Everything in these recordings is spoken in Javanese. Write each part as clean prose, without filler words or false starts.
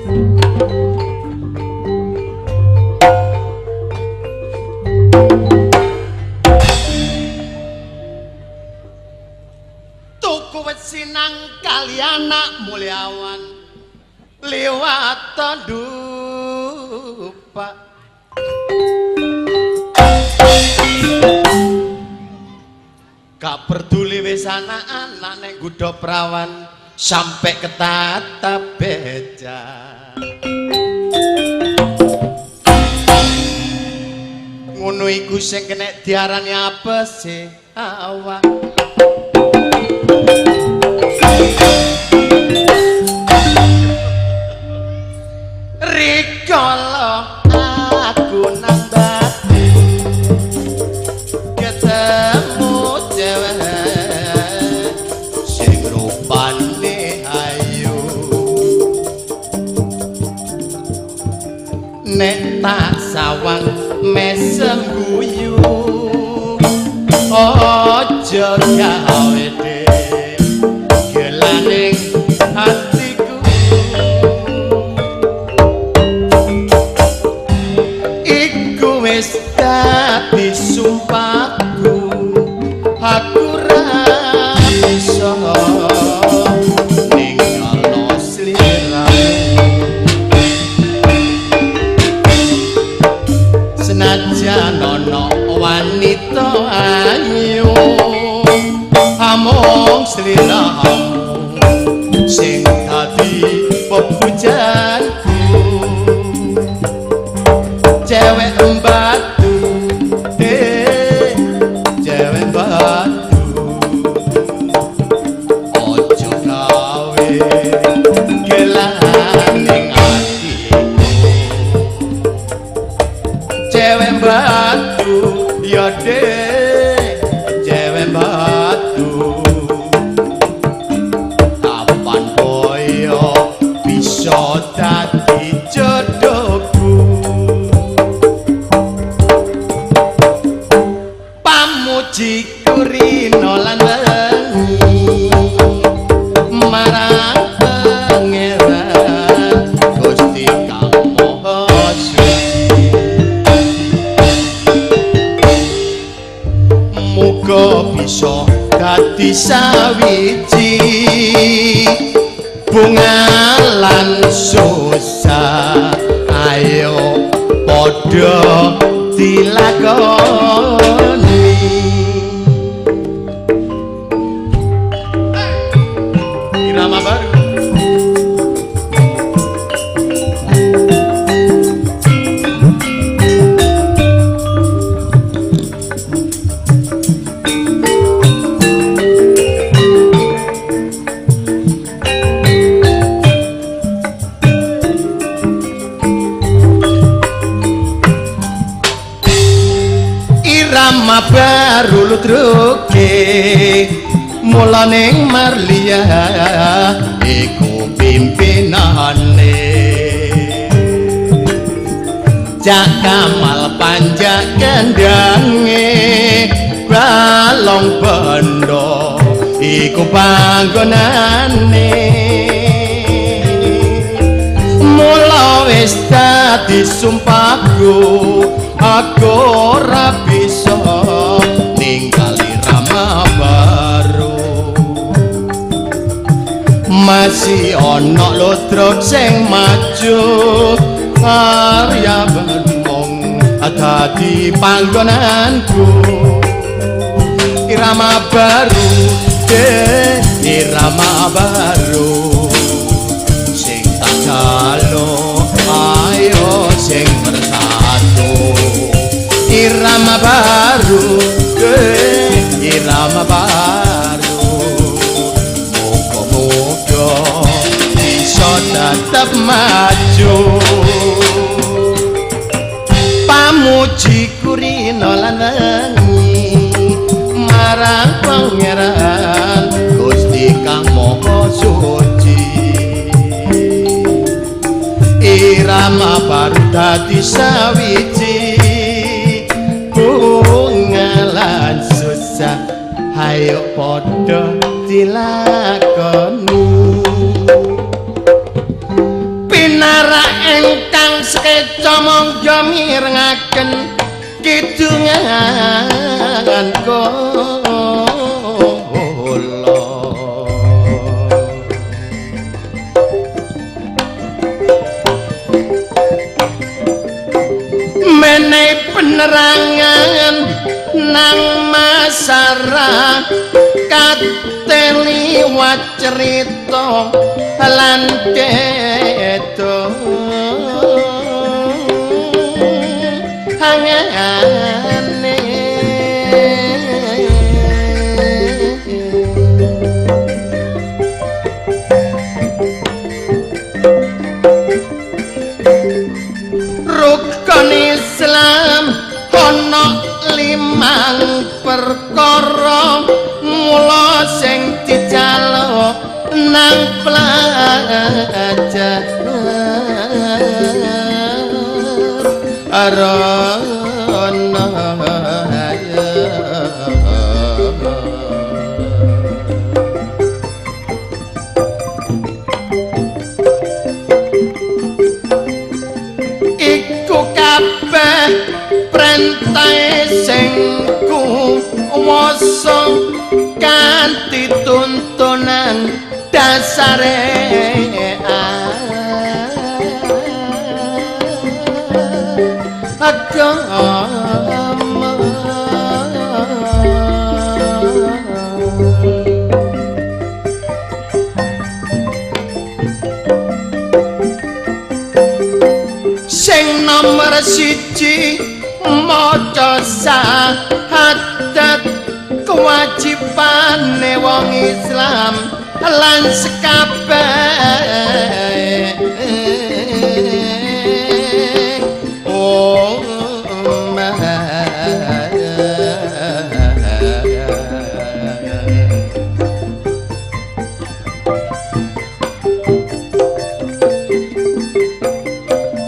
Tuku wit sinang kali anak mulyawan liwat dupa. Gak peduli wis anak-anak nek nggodha prawan sampe ketata beja. Ngono iku sing kenek diarani apese awak. Rikala aku nang Batu ketemu cewek sing rupane ayu, nek tak sawang mesem guyu aja gawe gelaning hatiku. Iku wis dadi sumpahku, aku ra bisa ninggalno sliramu. Senajan ana wanita ayu, amung sliramu sing dadi pepujanku. Cewek batu, cewek batu, ojo gawe gelaning atiku. Cewek batu, ya dek, cewek batu, kapan boyo bisa dadi jodohku. Pamuji kurino lan wengi marang Pangeran Gusti Kang Maha Suci. Muga bisa dadi sawiji bunga lan susah, ayo padha dilakoni. Irama baru. Irama baru ludruke mula ning Marlia iku pimpinane. Cak Kamal panjak kendange balong bendo iku panggonane. Mula wis dadi sumpahku, aku ora bisa ninggali irama baru. Masih ana ludruk sing maju, karya mung dadi panggonanku. Irama baru, irama baru, sing tak jaluk ayo sing bersatu. Irama baru, irama baru, muga-muga bisa tetep maju. Pamuji kurino lan wengi marang Pangeran Gusti Kang Maha Suci. Irama baru dadi sawiji bunga lan susah, ayo padha dilakoni. Ingkang sekeca monggo mirengaken kidungan kula. Menehi penerangan nang masyarakat liwat cerita lan kedo hangane. Rukun Islam ana limang perkara, mula sing dijaluk nang pelajar arana. Iku kabeh prentahe sing kuwasa kanthi tuntunan dasare agama. Sing nomor siji maca syahadat, kewajibane wong Islam lan sekabeh umat.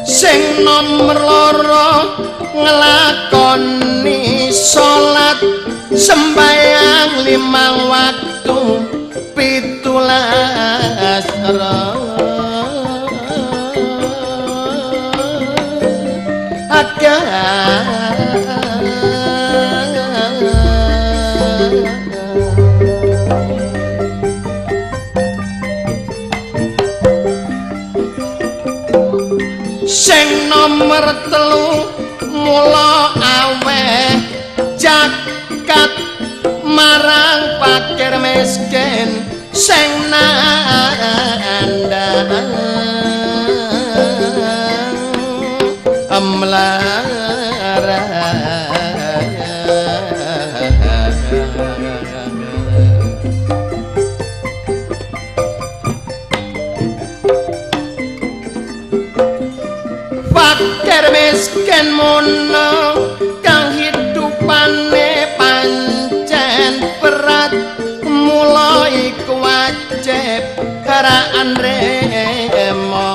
Sing nomor loro nglakoni salat sembayang 5 waktu 17 rakaat. Sing nomor 3 mula aweh zakat marang fakir miskin sing nandhang mlarat. Fakir miskin mono kang hidupane pancen berat, mula iku wajib karaan remo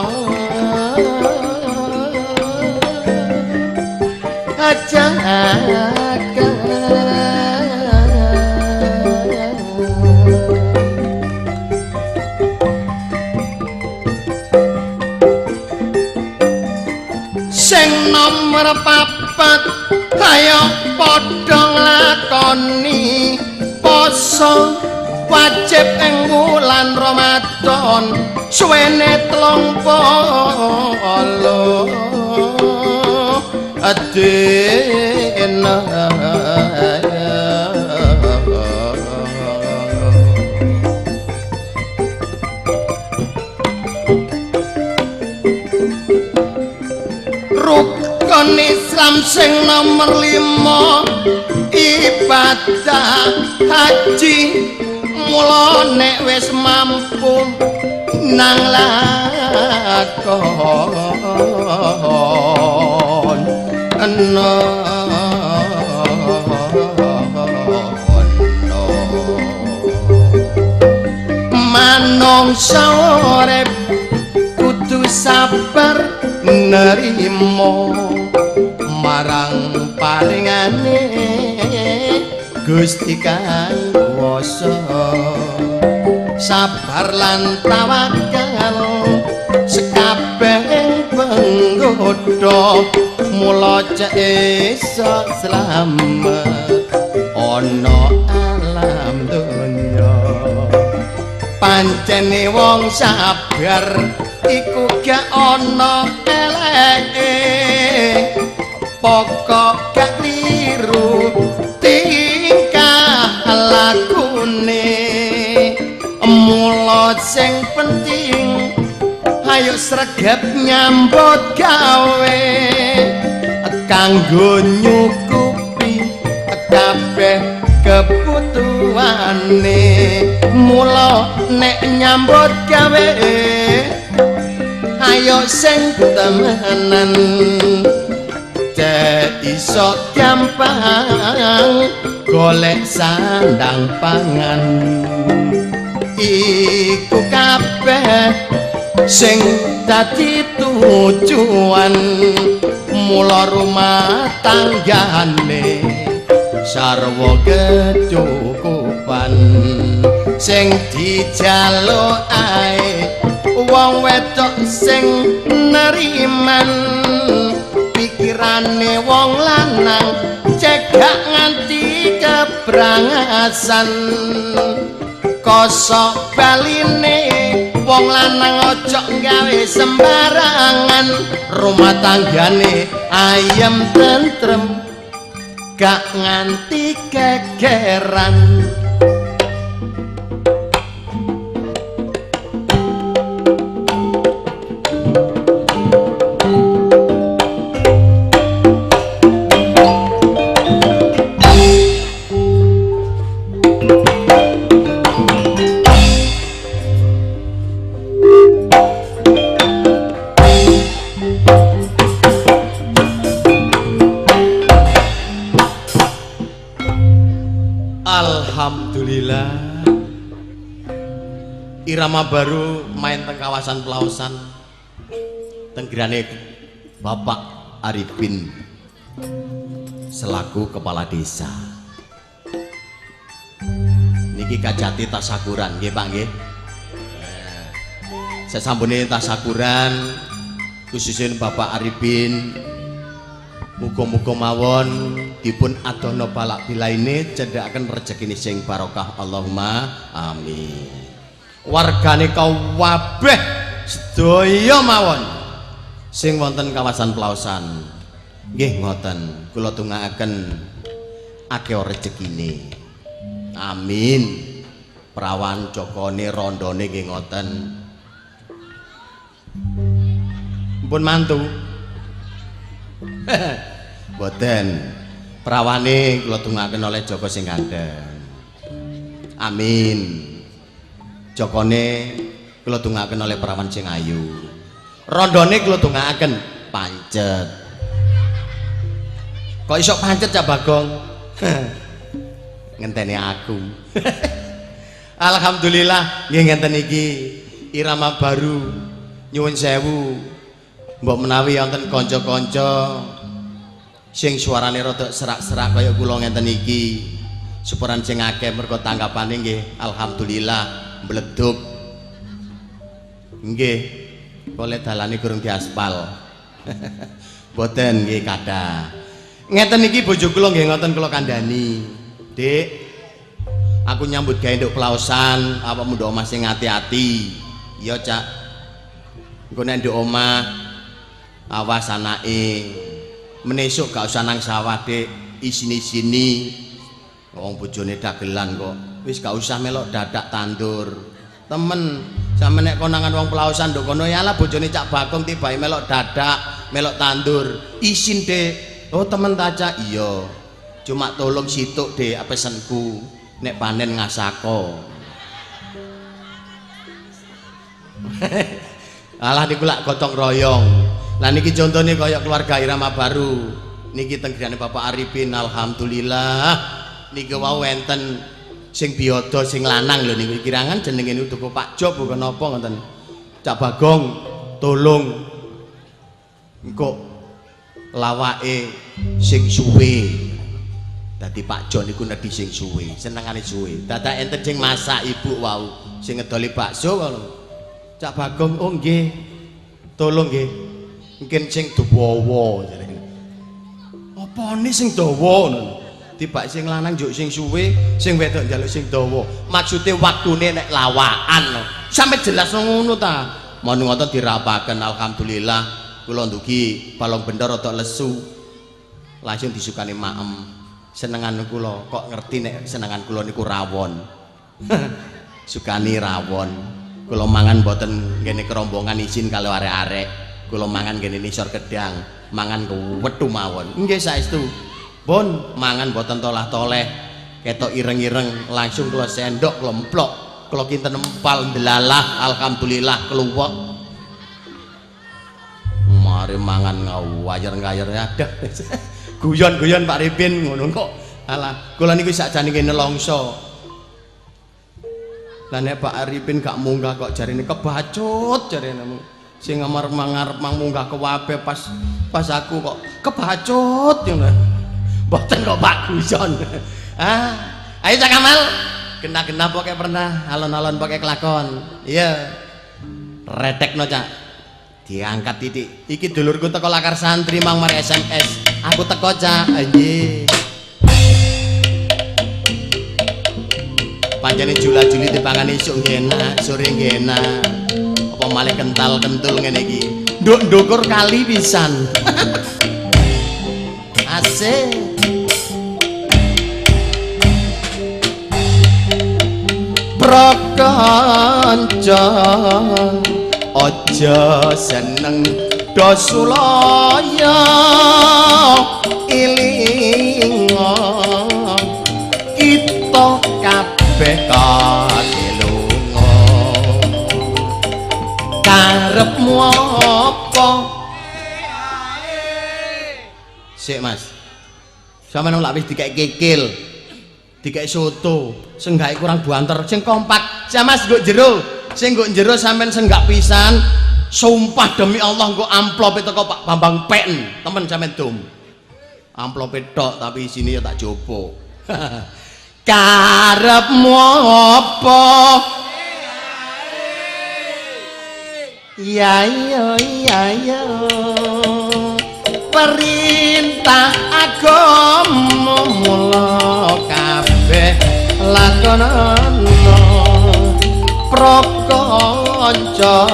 ajakan. Sing nomor 4 ayo padha nglakoni poso wajib ing wulan Ramadan suwene 30 dina. Rukun Islam sing nomor 5 ibadah haji, mula nek wis mampu nang lakon ana. Manungsa urip kudu sabar nerimo marang paringane Gusti kang kuwasa, sabar lan tawakal sekabeh penggodha mula cek iso slamet ana alam donya. Pancene wong sabar iku gak ana eleke, pokok gak kliru tingkah lakune. Mula sing penting ayo sregep nyambut gawe kanggo nyukupi kabeh kebutuhane. Mula nek nyambut gawe ayo sing temenan, cek iso gampang golek sandang pangan. Iku kabeh sing dadi tujuan, mula rumah tanggane sarwa kecukupan. Sing dijaluk ae wong wedok sing neriman, pikirane wong lanang cek gak nganti kebrangasan. Kosok baline wong lanang ojo gawe sembarangan, rumah tanggane ayem tentrem gak nganti kegeran. Alhamdulillah irama baru main teng kawasan Plaosan teng griyane Bapak Arifin selaku kepala desa. Niki kajati tasakuran nggih Pak nggih. Sasampune tasakuran khususnya Bapak Arifin, muga-muga mawon dipun adohna balak bilaine cedhakaken rejekine sing barokah, Allahumma amin. Wargane kabeh sedaya mawon sing wonten kawasan Plaosan nggih ngoten, kula dongaaken akeh rejekine, amin. Prawan jokone rondone nggih ngoten. Mpun mantu. Mboten. Prawane kula dongaaken oleh Joko sing gandeng. Amin. Jokone kula dongaaken oleh prawan sing ayu. Rondone kula dongaaken pancet. Kok iso pancet Cak Bagong? Ngenteni aku. Alhamdulillah nggih ngenten iki irama baru. Nyuwun sewu. Mbok menawi wonten kanca-kanca sing suarane rada serak-serak kaya kula ngenten iki, suparan sing akeh mergo tanggapane nggih alhamdulillah mbledug. Nggih, oleh dalane gurung diaspal. Mboten nggih kathah. Ngeten iki bojo kula nggih ngoten kula kandhani. Dik, aku nyambut gawe nduk Plaosan, awakmu nduk omah sing ati-ati. Iya, Cak. Engko nek nduk omah awas anake. Menesuk gak usah nang sawah, Dik, isini-sini. Wong bojone dagelan kok. Wis gak usah melok dadak tandur. Temen, sampe nek konangan wong Plaosan nduk kono ya lah bojone Cak Bagong tibae melok dadak, melok tandur. Isin, Dik. Oh, temen ta, Cak? Iya. Cuma tolong situk, Dik, pesenku. Nek panen ngasako. Alah niku lak gotong royong. Lah niki contone kaya keluarga irama baru. Niki teng griyane Bapak Arifin alhamdulillah. Niki wau enten sing biyodo sing lanang lho niku kirangan jenenge niku duka Pak Job bukan napa ngoten. Cak Bagong tolong engko lawake sing suwe. Dadi Pak Jo niku nedhi sing suwe, senengane suwe. Dadak enten sing masak ibu wau, sing ngedoli bakso ngono. Cak Bagong, oh nggih. Tolong nggih. Mungkin sing dawa jarene. Apane sing dawa ngono? Tibak sing lanang njuk sing suwe, sing wedok njaluk sing dawa. Maksude waktune nek lawakan. Sampe jelas ngono ta. Mun ngoten dirapaken alhamdulillah kula ndugi balong benda rada lesu. Langsung disukani maem. Senengan kula kok ngerti nek senengan kula niku rawon. Sukani rawon. Kula mangan mboten ngene kerombongan izin kalau arek-arek. Kula mangan ngene nisor kedang, mangan kewethu mawon. Nggih saestu. Bon, mangan mboten tolah-toleh. Ketok ireng-ireng langsung kula sendok kula emplok. Kula kinten empal ndelalah alhamdulillah keluwek. Mari mangan ngawayer-ngayer adah. Guyon-guyon Pak Ripin ngono kok. Alah, kula niku sakjane nelongso. Lah nek Pak Arifin gak munggah kok jarine kebacut jarine. Sing ngarep mang munggah kewabe pas aku kok kebacut ngono. Mboten kok Pak guyon. Ah, ayo Cak Kamal. Kena-kena pokoke pernah, alon-alon pokoke kelakon. Iya. Retekno Cak. Diangkat titik. Iki dulurku teko lakar santri mang mari SMS. Aku teko Cak. Nggih. Pancene jula-juli dipangan isuk nggih enak, sore nggih enak. Apa malih kental-kentul ngene iki. Nduk ndukur kali pisan. Asik. Prakanca aja seneng do sulaya ilinga kita kabeh katelunga karepmu apa. Sik Mas, sampeyan lak wis dikek kikil, dikek soto, senggake kurang buanter, sing kompak. Sa Mas nggo jero, sing nggo jero sampean senggak pisan, sumpah demi Allah nggo amplope teko Pak Bambang Pen, temen sampean dum. Amplope tok tapi isine ya tak jopo. Karepmu apa? Ya ya ya ya. Perintah agama mula kabeh lakonana prakanca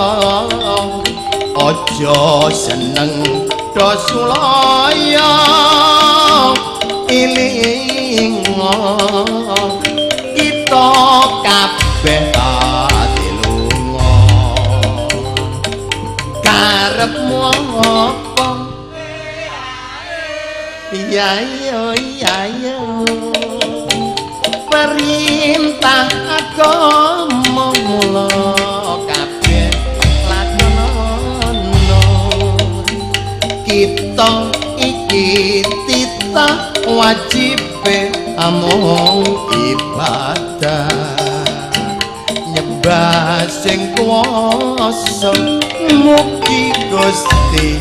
aja seneng do sulaya ilinga kita kabeh katelunga karepmu apa. Ya yo ya yo perintah agama mula kabeh lakonana kita iki titah wajibe amung ibadah nyembah sing kuwasa mugi Gusti.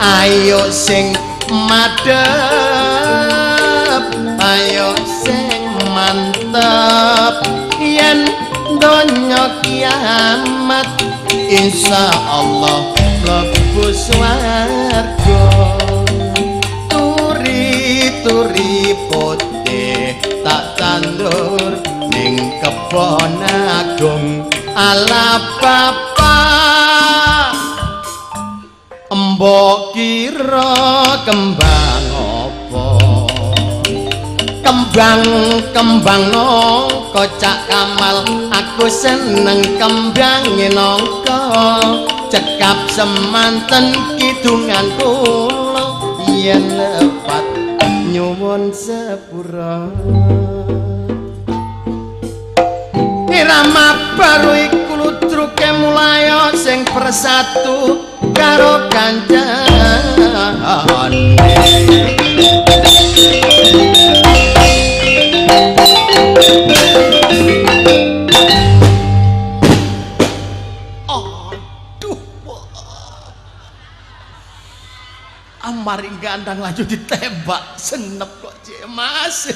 Ayo sing madhep, ayo sing mantep yen donya kiamat insyaallah mlebu swarga. Turi-turi putih tak tandur ning kebon agung ala bapak. Mbok kira kembang apa? Kembang-kembang nangka Cak Kamal, aku seneng kembange nangka. Cekap semanten kidungan kula yen lepat nyuwun sepura. Irama baru iku ludruke mulaya sing persatu karo kancane. Aduh, amari gandang lanjut ditembak senep kok cek Mas.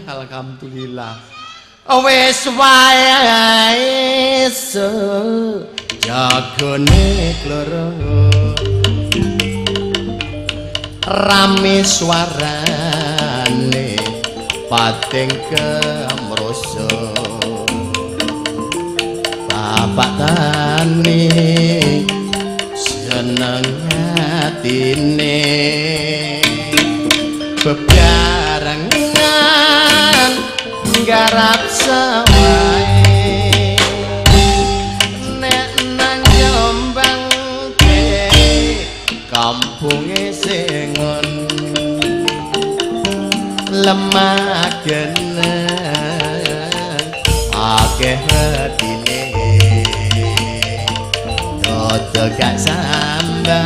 Alhamdulillah. Wis wae desa jagone kloro rame suarane pating kemroso bapak tani seneng atine bebarengan garap sawahe nek nang Jombang kampunge sengon lemah geneng akeh wedine dodol gak sambang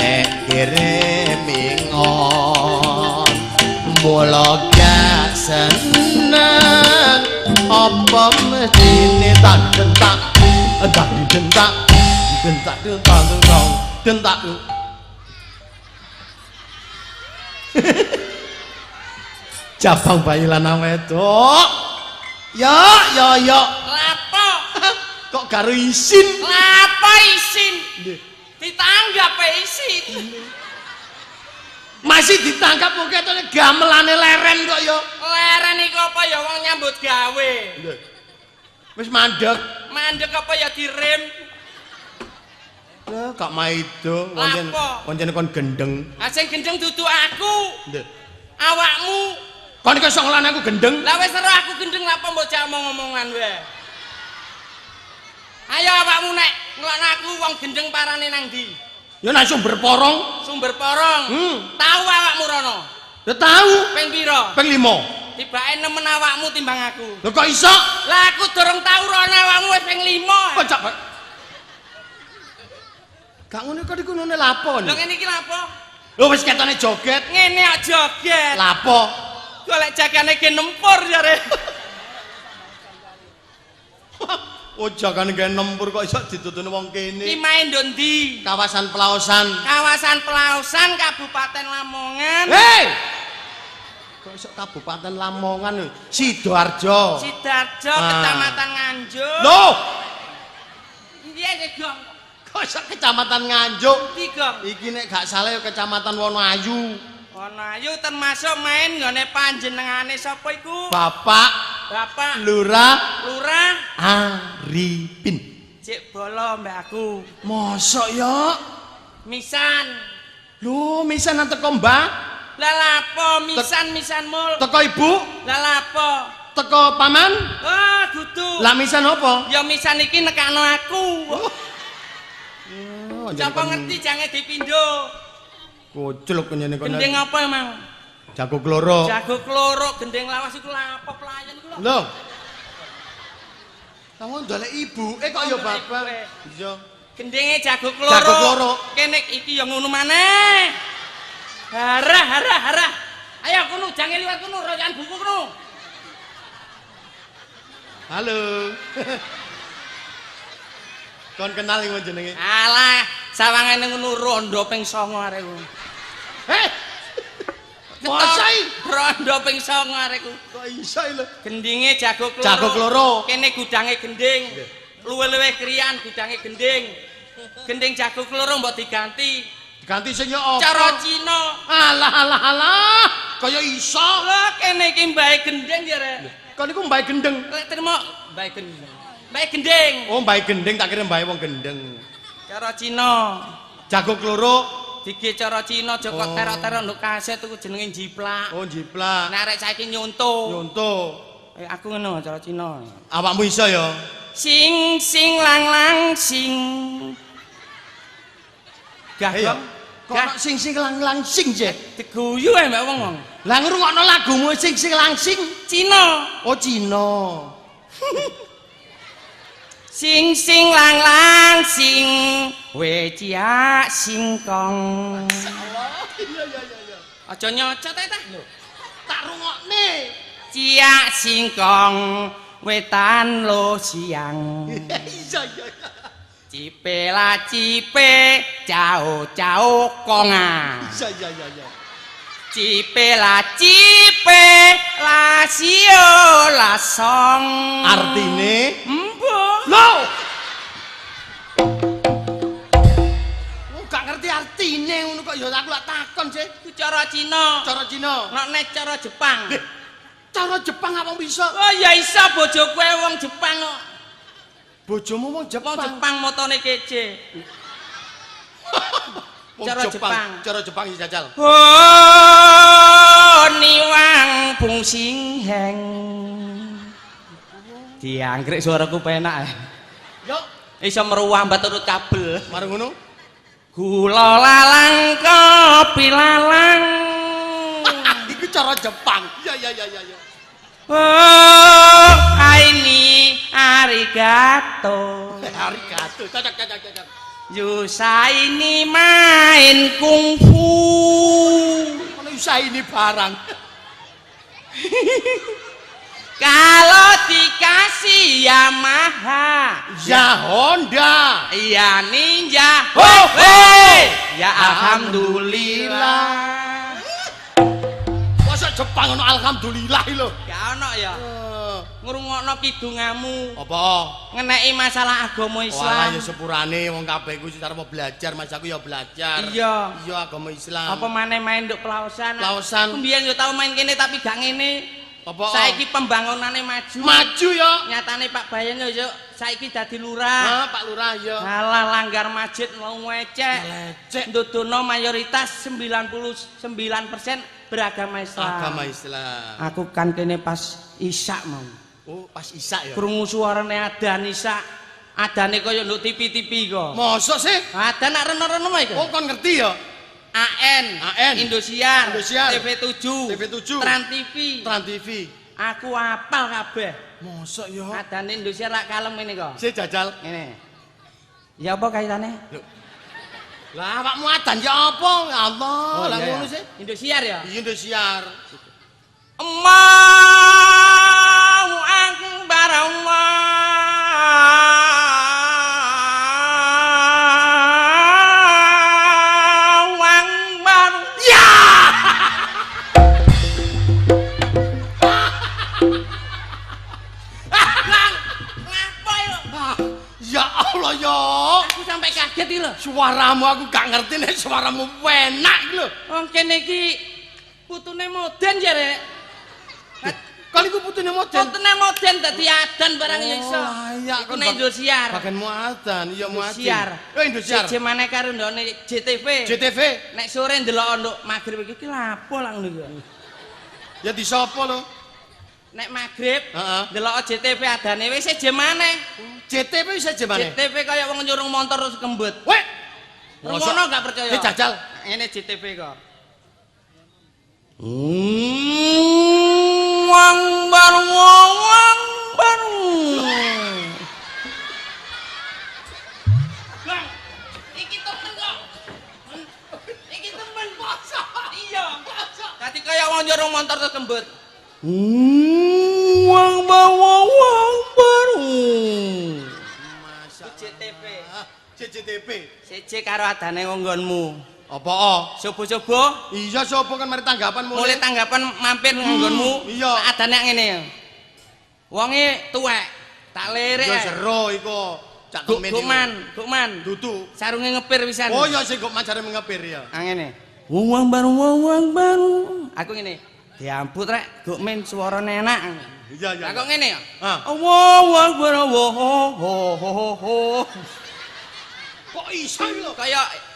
nek kirim ingon mula gak seneng apa mestine tak dentak entak dentak dentak dentak dentak dentak. Jabang bayi lanang wedok. Ya ya ya. Lapo? Kok garo isin? Lapo isin? Ditanggap isin. Masih ditangkap kok ketone gamelane leren kok ya. Leren iku apa ya wong nyambut gawe. Wis mandek. Mandek apa ya direm? Lah gak maido woncen woncen kon gendeng. Ah sing gendeng dudu aku. Nggih. Awakmu. Kon iki iso ngelani aku gendeng. Lah wis seru aku gendeng lha apa mbok jak omong-omongan wae. Ayo awakmu nek ngelokno aku wong gendeng parane nang ndi? Ya nang Sumber Porong. Sumber Porong. Tahu awakmu rono? Ya tahu. Ping pira? Ping 5. Tibake nemen awakmu timbang aku. Lho kok iso? Lah aku durung tau rono awakmu wis ping 5. Kok cak gak ngono kok iku ngene lapo. Lho ngene iki lapo? Lho wis ketone joget. Ngene kok joget. Lapo? Golek jagane ge nempur jare. Oh jagane ge nempur kok iso ditutune wong kene. Iki main nduk ndi? Kawasan Plaosan. Kawasan Plaosan, Kabupaten Lamongan. Hei! Kok iso Kabupaten Lamongan? Sidoarjo. Sidoarjo, Kecamatan Nganjuk. Lho. Piye Gong? Kok iso Kecamatan Nganjuk? Ndi, Gong? Iki nek gak salah ya Kecamatan Wonoayu. Wonoayu termasuk main nggone panjenengane sapa iku? Bapak Bapak Lurah Lurah Arifin. Cek bolo mbak aku. Mosok ya? Misan. Lho, misan nang teko Mbah? Lah lapo misan misan mul? Teko ibu? Lah lapo? Teko paman? Ah, dudu. Lah misan apa? Ya misan iki nekakno aku. Oh, sapa ngerti jange dipindho. Kuculuk ngene kono. Gendeng apa emang? Jago kloro. Jago kloro gendeng lawas iku lapo pelayan iku lho. Lho. Kamu ndolek ibuke kok ya bapak. Iya. Gendenge jago kloro. Jago kloro. Kene iki ya ngono maneh. Harah harah harah. Ayo kono jange liwat kono royan buku kono. Halo. Kon kenal iki jenenge? Alah, sawangane ngono rondo ping 9 arekku. Heh. Mosok rondo ping 9 arekku. Kok iso lho? Gendinge jago kloro. Jago kloro. Kene gudange gending. Luwe-luwe kriyan gudange gending. Gending jago kloro mbok diganti. Diganti sing yo apa? Cara Cina. Alah alah alah. Kaya iso. Lho kene iki mbae gending ya rek. Kon niku mbae gendeng. Lek trimo mbae gendeng. Mbae gending. Oh, mbae gending tak kira mbae wong gendeng. Cara Cina. Jago kloro dige cara Cina aja kok terok-terok nduk kaset iku jenenge jiplak. Oh, jiplak. Nek arek saiki nyonto. Nyonto. Aku ngono cara Cina. Awakmu iso ya? Sing sing lang lang sing. Gah kok. Kok sing sing lang lang sing sih? Diguyu ae mbak wong-wong. Lah ngrungokno lagumu sing sing lang sing. Cina. Oh, Cina. Sing sing lang lang sing we cia sing kong. Masyaallah. Iya iya iya. Aja nyocot ae ta. Tak rungokne. Cia sing kong wetan lo siang. Iya iya. Cipe la cipe cao cao konga. Iya iya iya iya. Cipe la cipe la sio la song. Artine embuh. Lho. Wong gak ngerti artine ngono kok ya aku lak takon sih. Iku cara Cina. Cara Cina. Nek nek cara Jepang. Lih, cara Jepang apa bisa? Oh ya iso bojoku wong Jepang kok. Bojomu wong Jepang. Wong Jepang motone kece. Cara Jepang. Cara Jepang iki jajal. Oh niwang bung sing heng. Dianggrek suaraku penak. Yo, iso meruah mbak turut kabel. Marang ngono. Gula lalang kopi lalang. Iku cara Jepang. Iya iya iya iya. Oh, aini arigato. Arigato. Cocok cocok cocok. Yusaini main kungfu. Ono Yusaini barang. Kalau dikasih Yamaha, ya Honda, ya Ninja, ho ho, ya alhamdulillah. Masa Jepang ono alhamdulillah lho. Gak ono ya. Ngrungokno kidungamu. Apa? Ngeneki masalah agama Islam. Walah ya sepurane wong kabeh iku arep belajar, Mas aku ya belajar. Iya. Iya agama Islam. Apa maneh main nduk Plaosan? Plaosan. Aku mbiyen yo tau main kene tapi gak ngene. Apa? Saiki pembangunane maju. Maju ya. Nyatane Pak Bayan yo saiki dadi lurah. Ha, Pak Lurah ya. Halah langgar masjid ngecek. Lecek. Ndudono mayoritas 99% beragama Islam. Agama Islam. Aku kan kene pas Isya mau. Oh, pas Isya ya. Krungu suarane adzan Isya. Adane kaya nduk TV-TV kok. Mosok sih? Adan nak reno-reno iki. Oh, kon ngerti ya? AN, AN, Indosiar, Indosiar, TV7, TV7, Trans TV, Trans TV. Aku apal kabeh. Mosok ya? Adane Indosiar rak kalem ngene kok. Sik jajal. Ngene. Ya apa kaitane? Lho. Lah awakmu adan ya apa? Ya Allah, Oh, lah iya, ngono iya. sih. Indosiar ya? Iya Indosiar. Allahu akbar, Allahu akbar. Ya! Lang, ngapa yo? Ya Allah ya. Aku sampai kaget iki lho. Suaramu aku gak ngerti nek suaramu enak iki lho. Wong kene iki putune moden ya, Rek. Kali iku putune moden. Putune moden dadi adan barang ya iso. Oh, iya, Iku nek Indosiar. Bagianmu adan, iya muadzin. Indosiar. Oh, Indosiar. Siji maneh karo ndone JTV. JTV. Nek sore ndelok nduk magrib iki lapo lah ngono iki. Ya disapa lho? Nek magrib heeh. Ndelok JTV adane wis siji maneh. JTV wis siji maneh. JTV kaya wong nyurung montor terus kembut. Weh. Ngono gak percaya. Eh jajal. Ngene JTV kok. Wang baru wang baru. Bang, iki temen kok. Iki temen masa. Iya. Dadi kaya wong nyurung montor terus kembut. Wang baru wang baru. Masa JTV. JJTV. Siji karo adane nggonmu. Apa? Subuh-subuh? Iya subuh kan mari tanggapan mulai. Mulai tanggapan mampir nggonmu. Iya. Adane ngene. Wonge tuwek, tak lirik. Ya seru iku. Cak kemen. Gukman, gukman. Dudu. Sarunge ngepir pisan. Oh iya sing gukman jare ngepir ya. Ah ngene. Wong baru wong baru. Aku ngene. Diamput rek, gukmen suarane enak. Iya iya. Lah kok ngene ya? Ah. Allahu akbar ho ho ho ho. Kok iso iki lho?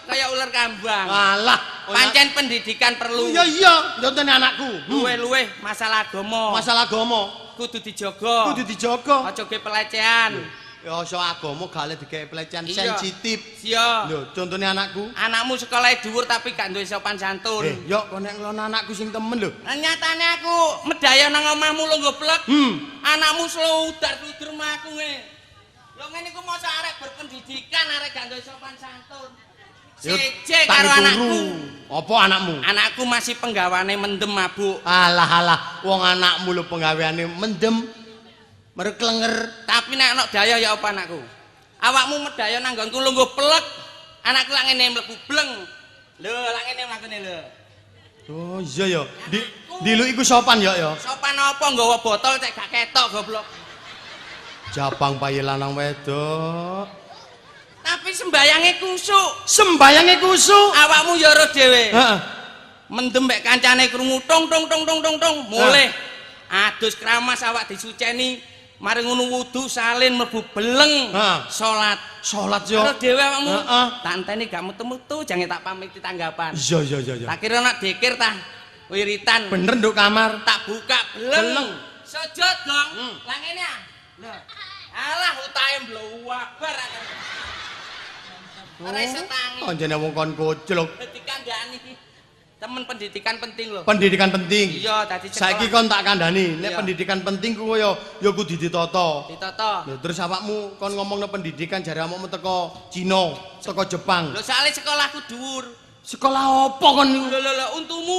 Kaya ular kambang. Alah, pancen pendidikan perlu. Iya iya, nyontone anakku. Luweh-luweh masalah agama. Masalah agama kudu dijaga. Kudu dijaga. Aja ge pelecehan. Ya iso agama gak oleh digawe pelecehan sensitif. Iya. Lho, contone anakku. Anakmu sekolah dhuwur tapi gak duwe sopan santun. Yo kok nek ngelono anakku sing temen lho. Lah nyatane aku medaya nang omahmu lho goblok. Anakmu sludar-sludur mlaku ngene. Lho ngene iku mosok arek berpendidikan, arek gak duwe sopan santun. Siji karo anakku. Apa anakmu? Anakku masih penggawane mendem mabuk. Alah alah, wong anakmu lho penggaweane mendem. Merklenger. Tapi nek ana daya ya apa anakku? Awakmu medaya nang nggonku lungguh plek. Anakku lak ngene mlebu bleng. Lho, lak ngene mlakune lho. Oh iya ya. Diluk iku sopan ya ya. Sopan apa nggawa botol cek gak ketok goblok. Jabang bayi lanang wedok. Tapi sembayange kusuk. Sembayange kusuk. Awakmu ya ro dhewe. Heeh. Mendem mek kancane krungu tong tong tong tong tong tong mulih. Adus kramas awak disuceni, mari ngono wudu salin mlebu beleng. Salat. Salat yo. Ro dhewe awakmu. Heeh. Tak enteni gak metu-metu jange tak pamiti tanggapan. Iya iya iya iya. Tak kira nak dikir tah wiritan. Bener nduk kamar. Tak buka beleng. Beleng. Sujud, Gong. Lah ngene ah. Lho. Alah utahe mbluwabar. Ora iso tangi. Anjene wong kon koclok. Dadi kandhani. Temen pendidikan penting lho. Pendidikan penting. Iya, dadi sekolah. Saiki kon tak kandhani, nek Iya. pendidikan penting ku ya ya kudu ditata. Ditata. Lho terus awakmu kon ngomongno pendidikan jare awakmu teko Cina, teko Jepang. Lho soalé sekolahku dhuwur. Sekolah apa kon niku? Lho lho lho untumu.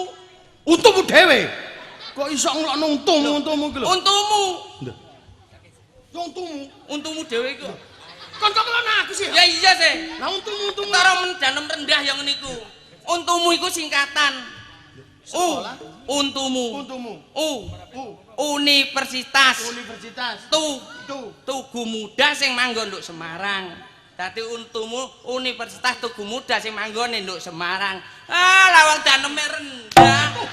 Untumu dhewe. Kok iso nglokno untumu untumu iki lho? Untumu. Lho. Ya untumu. Untumu dhewe iku. Kon kok ngelokno aku sih? Ya iya sih. Lah untumu untumu. Ketara mendanem rendah yang niku. Untumu iku singkatan. U. Sekolah. Untumu. Untumu. U. U. Universitas. Universitas. Tu. Tu. Tugu Muda sing manggon nduk Semarang. Dadi untumu Universitas Tugu Muda sing manggone nduk Semarang. Ah, lawang daneme rendah.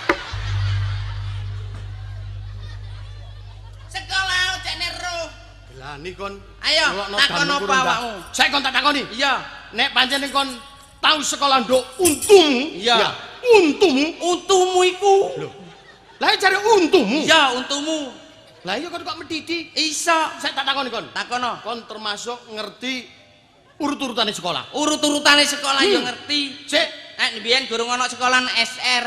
Sekolah cekne roh. Gelani kon. Ayo, takon apa awakmu? Saiki kon tak takoni. Iya. Nek pancen kon tau sekolah nduk untumu. Iya. Ya, untumu. Untumu iku. Lho. Lah jare untumu. Iya, untumu. Lah iya kon kok medidi? Iso. Saya tak takoni kon. Takono. Kon termasuk ngerti urut-urutane sekolah. Urut-urutane sekolah ya ngerti. Sik, Nek mbiyen durung ana sekolahan SR.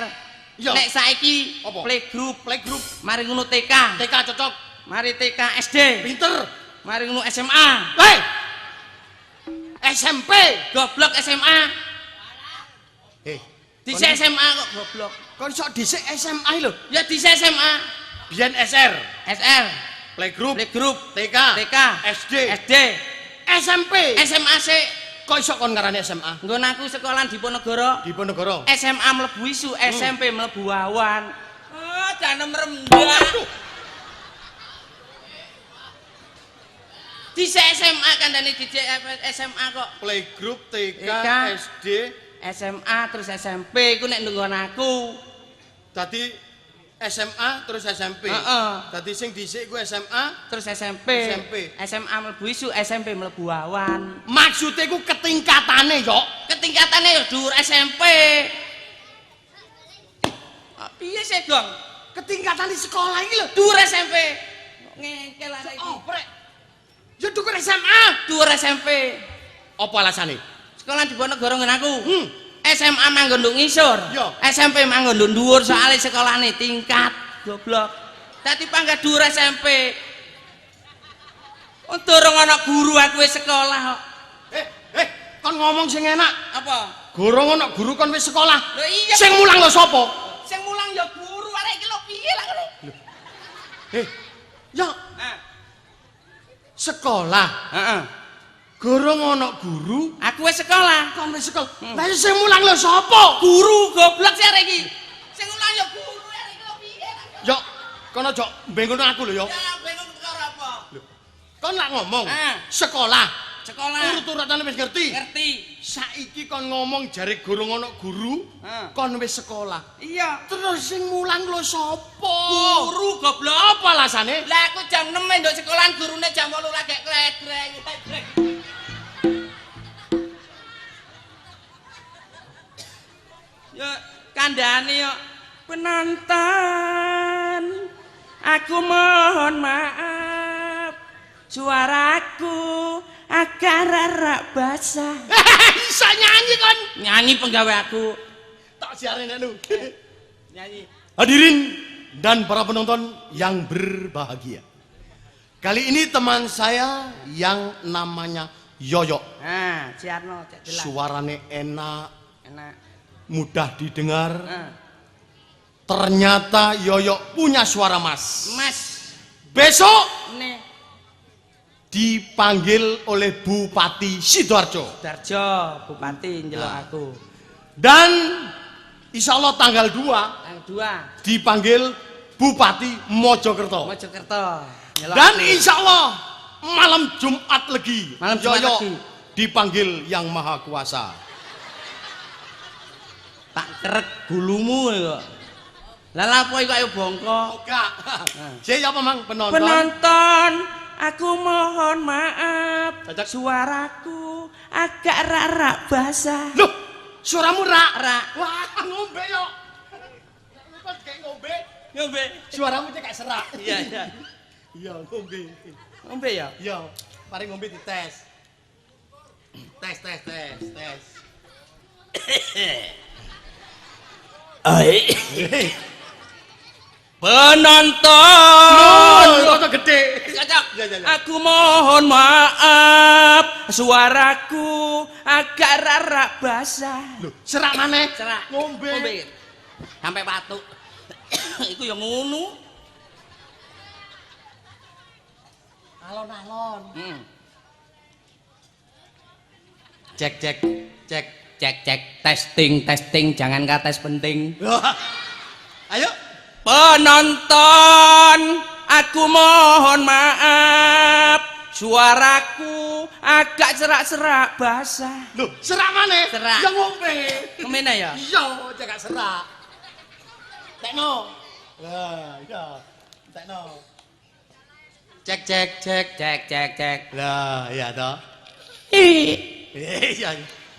Iya. Nek saiki Apa? playgroup, Playgroup, mari ngono TK. TK cocok, Mari TK SD. pinter. Mari ngono SMA. Hei. SMP. Goblok SMA. Dhisik SMA kok goblok. Kon iso dhisik SMA lho. Ya dhisik SMA. Biyen SR, SR, playgroup, playgroup, TK, TK, SD, SD, SMP. SMA sik. Kok iso kon ngarani SMA? Nggon aku sekolahan Diponegoro. Diponegoro. SMA mlebu isu, SMP mlebu awan. Oh, danem rendah. Dhisik SMA kandhane dhisik SMA kok. Playgroup, TK, TK, SD, SMA terus SMP iku nek nggon aku. Dadi SMA terus SMP. Heeh. Dadi sing dhisik iku SMA terus SMP. SMP. SMA mlebu isu, SMP mlebu awan. Maksude iku ketingkatane yo. Ketingkatane yo dhuwur SMP. Ah, piye sih, Gong? Ketingkatane sekolah iki lho. Dhuwur SMP. Ngengkel arek iki. Oh, prek. Yo dhuwur SMA. Dhuwur SMP. Apa alasane? Sekolah Diponegoro nggon aku. SMA manggon nduk ngisor. Yo. SMP manggon nduk dhuwur soalé sekolahane tingkat goblok. Dadi panggah dhuwur SMP. Durung ana guru aku wis sekolah kok. Kon ngomong sing enak. Apa? Gorong ana guru kon wis sekolah. Lho iya. Sing mulang lho sapa? Sing mulang ya guru arek iki lho piye lah ngono. Ya Heeh. sekolah. Heeh. Gorong ana guru, Aku wis sekolah. kon wis sekolah. Lah sing mulang lho sapa? Guru goblok sih arek iki. Sing mulang ya guru arek iki lho piye lah. Yo, kon aja bengono aku lho yo. Ya bingung perkara apa? Kon lak ngomong sekolah. Sekolah. Urut-urutane wis ngerti. Ngerti. Saiki kon ngomong jare gorong ana guru, kon wis sekolah. Iya. Terus sing mulang lho sapa? Guru goblok. Apa alasane? Lah aku jam 6 nduk sekolahan gurune jam 8 lagi kledreng kledreng. Ya kandhane yo penonton. Aku mohon maaf. Suaraku agak rarak basah. Bisa nyanyi kon. Nyanyi penggawe aku. Tak siarin nek lu. Nyanyi. Hadirin dan para penonton yang berbahagia. Kali ini teman saya yang namanya Yoyo. Nah, siarno cek jelas. Suarane enak, Enak. mudah didengar. Heeh. Ternyata Yoyo punya suara mas. Mas, Besok nih dipanggil oleh Bupati Sidoarjo. Darjo, Bupati njelok aku. Dan Insyaallah tanggal 2. Tanggal 2 dipanggil Bupati Mojokerto. Mojokerto. Dan insyaallah malam Jumat Legi. Malam Jumat Yoyo Legi. Dipanggil Yang Maha Kuasa. Tak kerek gulumu kok. Lah lapo iku ayo bongkok. Enggak. Sik apa Mang penonton? Penonton, aku mohon maaf. Cocok. Suaraku agak rak-rak basah. Loh, suaramu rak- rak. Wah, ngombe yo. Kok kayak ngombe? Ngombe. Suaramu cek kayak serak. Iya, iya. Iya, ngombe. Ngombe ya? Iya, paling ngombe dites. Tes, tes, tes, tes. Penonton. Loh, gede. Cocok. Ya, ya, ya. Aku mohon maaf, suaraku agak rak-rak basah. Loh, serak maneh? Serak. Ngombe. Ngombe. Sampai batuk. Iku ya ngono. Alon-alon. Cek, cek, cek. Cek, cek, testing, testing, jangan kates penting. Ayo. Penonton, aku mohon maaf, suaraku agak serak-serak basah. Loh, serak maneh? Serak. Ya ngombe. Kemene ya? Iya, cek gak serak. Tekno. Lah, iya. Tekno. Cek, cek, cek. Cek, cek, cek. Lah, iya toh. Iya.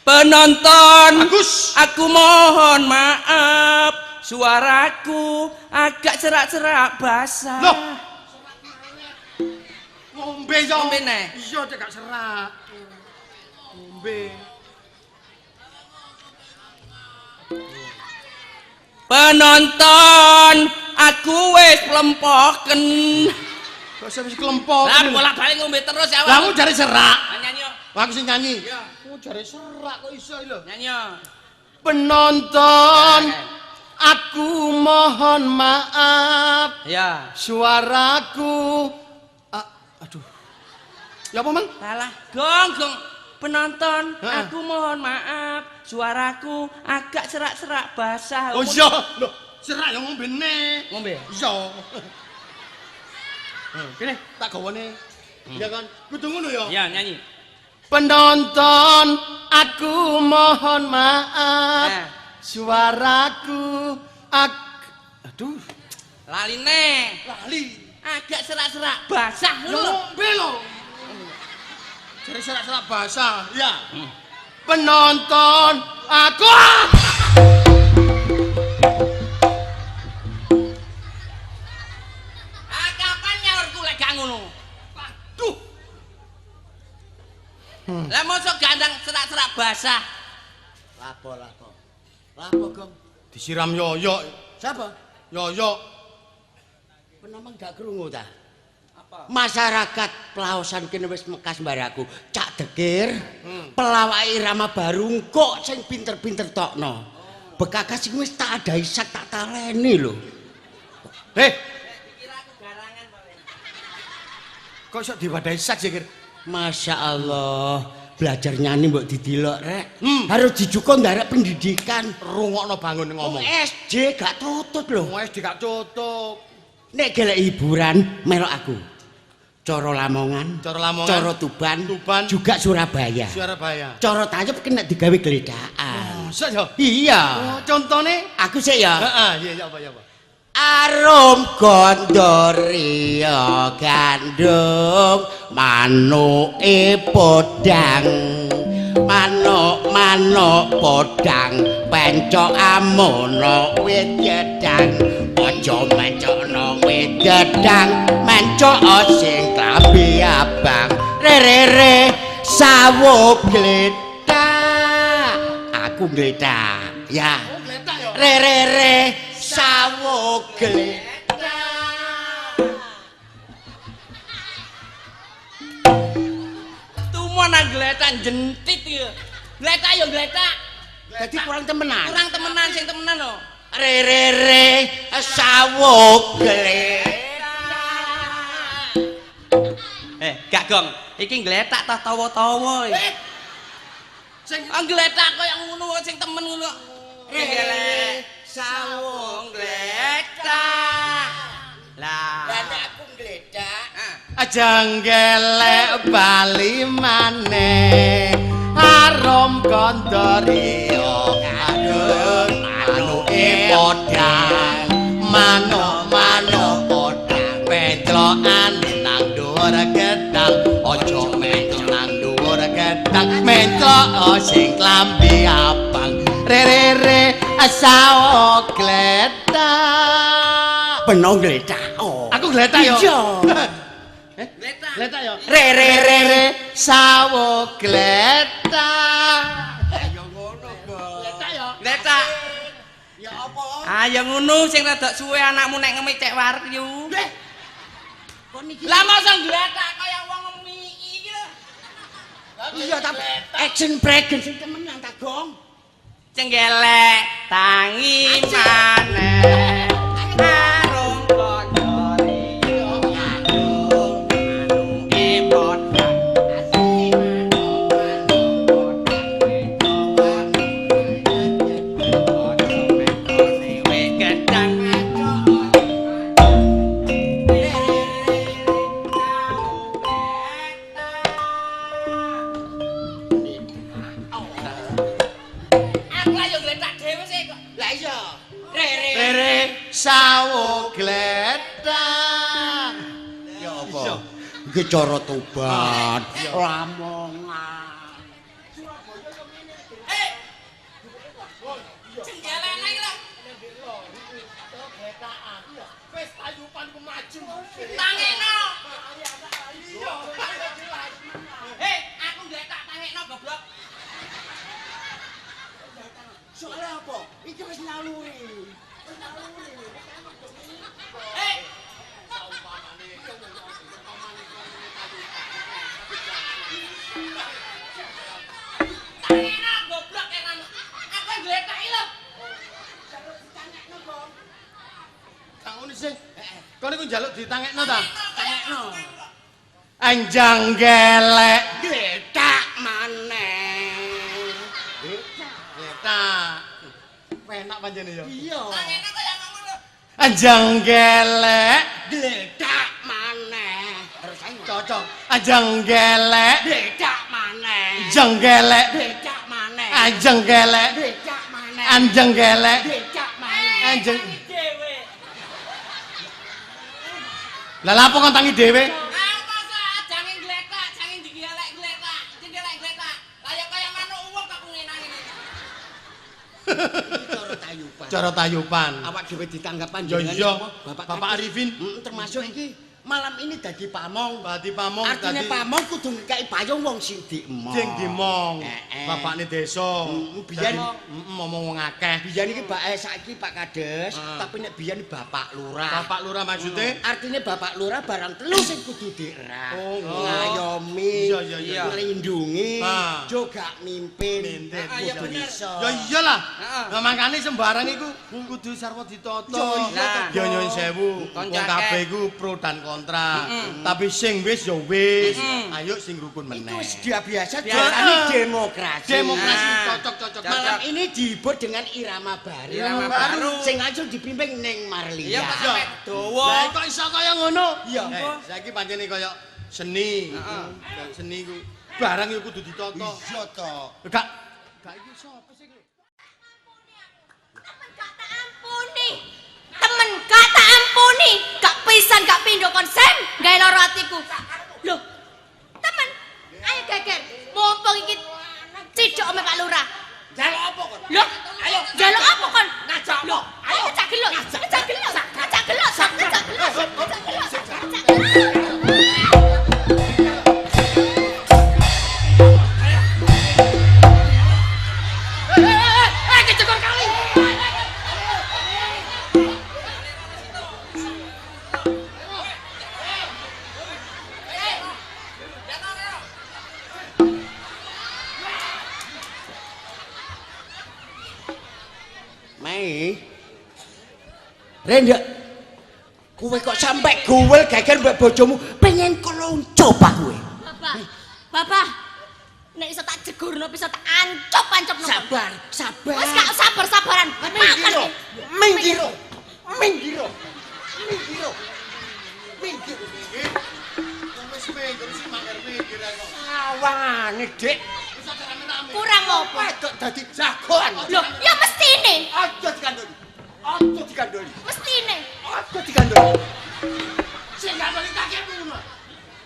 Penonton, bagus. Aku mohon maaf, suaraku agak serak-serak basah. Loh. Ngombe yo. Ngombe neh. Iya, cek gak serak. Ngombe. Penonton, aku wis plempoken. Kok wis klempoken? Lah bolak-balik ngombe terus ya. Lah aku jare serak. Nyanyi yo. Aku sing nyanyi. Iya. Aku jare serak kok iso lho. Nyanyi yo. Penonton, aku mohon maaf. Ya. Suaraku aduh. Ya apa, Mang? Salah. Gong, gong. Penonton, aku mohon maaf. Suaraku agak serak-serak basah. Oh iya. Loh, serak ya ngombe neh. Ngombe? Iya. Kene tak gawane. Iya kan? Kudu ngono ya? Iya, nyanyi. Penonton, aku mohon maaf. Suaraku aduh. Laline. Lali. Agak serak-serak basah lho. Ngombe lho. Jare serak-serak basah. Iya. Penonton, aku kapan nyaurku lek gak ngono? Aduh. Lah mosok gandang serak-serak basah. Lapo, lapo. Lapo, Gong. Disiram yoyok. Siapa? Yoyok. Penomang gak krungu ta? Apa? Masyarakat Plaosan kene wis mekas mbaraku. Cak Dekir, pelawak irama baru kok sing pinter-pinter tokno. Bekakas sing wis tak adahi sak tak taleni lho. Heh, dikira aku garangan paling. Kok iso diwadahi sak sih, Kir? Masya Allah, belajar nyanyi mbok didilok rek. Harus dijuko ndarek pendidikan. Rungokno bangun ngomong. SD gak tutut lho. Wong SD gak tutup. Nek gelek hiburan melok aku. Coro Lamongan, Coro Lamongan, Coro Tuban, Tuban, juga Surabaya. Surabaya. Coro Tayub kena digawe gledhakan. Masa ya? Iya. Oh, contone aku sik ya. Heeh, iya iya apa ya apa. Arum gondoria gandum manuke podang. Manuk-manuk podang pencok amono wit gedang. Aja mencokno wit gedang, mencok sing klambi abang. Re-re-re sawo gletak. Aku gletak ya. Oh, gletak ya. Re-re-re sawo gletak. Tumon nang gletak jentit ya. Gletak ya gletak. Dadi kurang temenan. Kurang temenan sing temenan lho. Re-re-re sawo gletak. Gak Gong. Iki gletak ta tawa-tawa iki. Sing gletak kaya ngono sing temen ngono. Gelek sawung gletak. Lah. Lah nek aku gledak, Aja gelek bali maneh. Arum kondorio aduh manuke podang. Manuk-manuk podang penclokan nang dhuwur gedang. Aja menclok nang dhuwur gedang, menclok sing klambi abang. Re re re sawo gletak. Beno gledak. Oh. Aku gletak yo. Iya. Gletak. Gletak yo. Re re re re sawo gletak. Ya ngono, Gong. Gletak yo. Gletak. Ya apa? Ah ya ngono sing rada suwe anakmu nek ngemik cek wareg yu. Leh. Kon iki. Lah masa gletak kaya wong ngemiki iki lho. Iya tapi action pregen sing temenan ta, Gong. Cenggelek tangi maneh. Arum kondore yo aduh manuke podang. Aku lah yo gletak dhewe sih kok. Lah iya. Re re. Re re sawo gletak. Ya apa? Iki cara tobat. Lamongan. Eh. Cenggelek iki lho. Wis tayupan ku maju. Tangekno. Hei, aku gletak tangekno goblok. Soale apa? Iki wis naluri. Wis naluri. Hei. Tangekno goblok eran. Aku gletak iki lho. Tangekno, Gong. Kang ngono sih. Kon iku njaluk ditangekno ta? Tangekno. Anjang gelek. Gledak maneh. Gletak. Penak pancene ya. Iya. Tangekno kaya ngomong lho. Anjang gelek. Gledak maneh. Terus ayo. Cocok. Anjang gelek. Gledak maneh. Anjang gelek. Gledak maneh. Anjang gelek. Gledak maneh. Anjang gelek. Gledak maneh. Anjang. Tangi dhewe. Lah lha apa kon tangi dhewe? Ah, masa jange gletak, jange digelek-gletak, cendelek gletak. Lah ya kaya manuk uwong kok ngenang ngene. Iki cara tayuban. Cara tayuban. Awak dhewe ditanggap Ya panjenengan iya. sapa? Bapak Bapak Arifin. Termasuk iki malam ini dadi pamong. Dadi pamong Artine dadi pamong kudu ngekeki payung wong sing diemong. sing dimong. Eh. Bapakne desa. Biyen ngomong wong akeh. Biyen iki bake saiki Pak Kades, Ah. tapi nek biyen Bapak Lurah. Bapak Lurah maksude? Artine Bapak Lurah barang telu sing kudu dierah. Oh, ngayomi, Iya, iya, iya. nglindungi, Ah. juga mimpin. Mimpin. Ah, iya Kudu bener. iso. Ya iyalah. Heeh. Lah mangkane sembarang iku kudu sarwa ditata. Ya iya Ya nyuwun sewu, Kon wong kabeh iku pro dan kontra. Tapi sing wis ya wis. Ayo sing rukun Itu meneh. wis dia biasa Biasa. diarani demokrasi. Demokrasi Nah. cocok-cocok. Malam ini dihibur dengan irama baru. Irama baru. Sing langsung dipimpin Neng Marlia. Iya kok sampe dawa. Lah kok iso kaya ngono? Iya. Saiki pancene kaya seni. Heeh. Seni iku barang iku kudu ditata. Iya to. Gak gak iki sapa sih iki? Temen gak tak ampuni. Temen gak tak ampuni. Gak pisan gak pindho kon sem gawe lara atiku. Loh. Temen, ayo geger. Mumpung iki cidhok ome Pak Lurah. Jaluk apa kon? Loh, Ayo. jaluk apa kon? Ngajak Loh, apa? ayo cak gelok. Cak gelok. Cak gelok. Cak gelok. Cak gelok. Cak gelok. Eh, kecekor kali. Mei. Rendek. Kowe kok sampe guwel geger mbek bojomu, pengen kelonco pak kowe. Bapak, Bapak. Nek iso tak jegurno bisa tak ancop-ancopno. Sabar, sabar. Wis gak sabar-sabaran. Minggiro. Minggiro. Minggiro. Minggiro. Minggir. Wis minggir sing mangger minggir kok. Sawangane, Dik. Wis aja rame-rame. Kurang opo? Wedok dadi jagoan. Lho, ya mestine. Aja dikandoli. Aja dikandoli. Mestine. Aja dikandoli. Sing gandoli kakekmu ngono.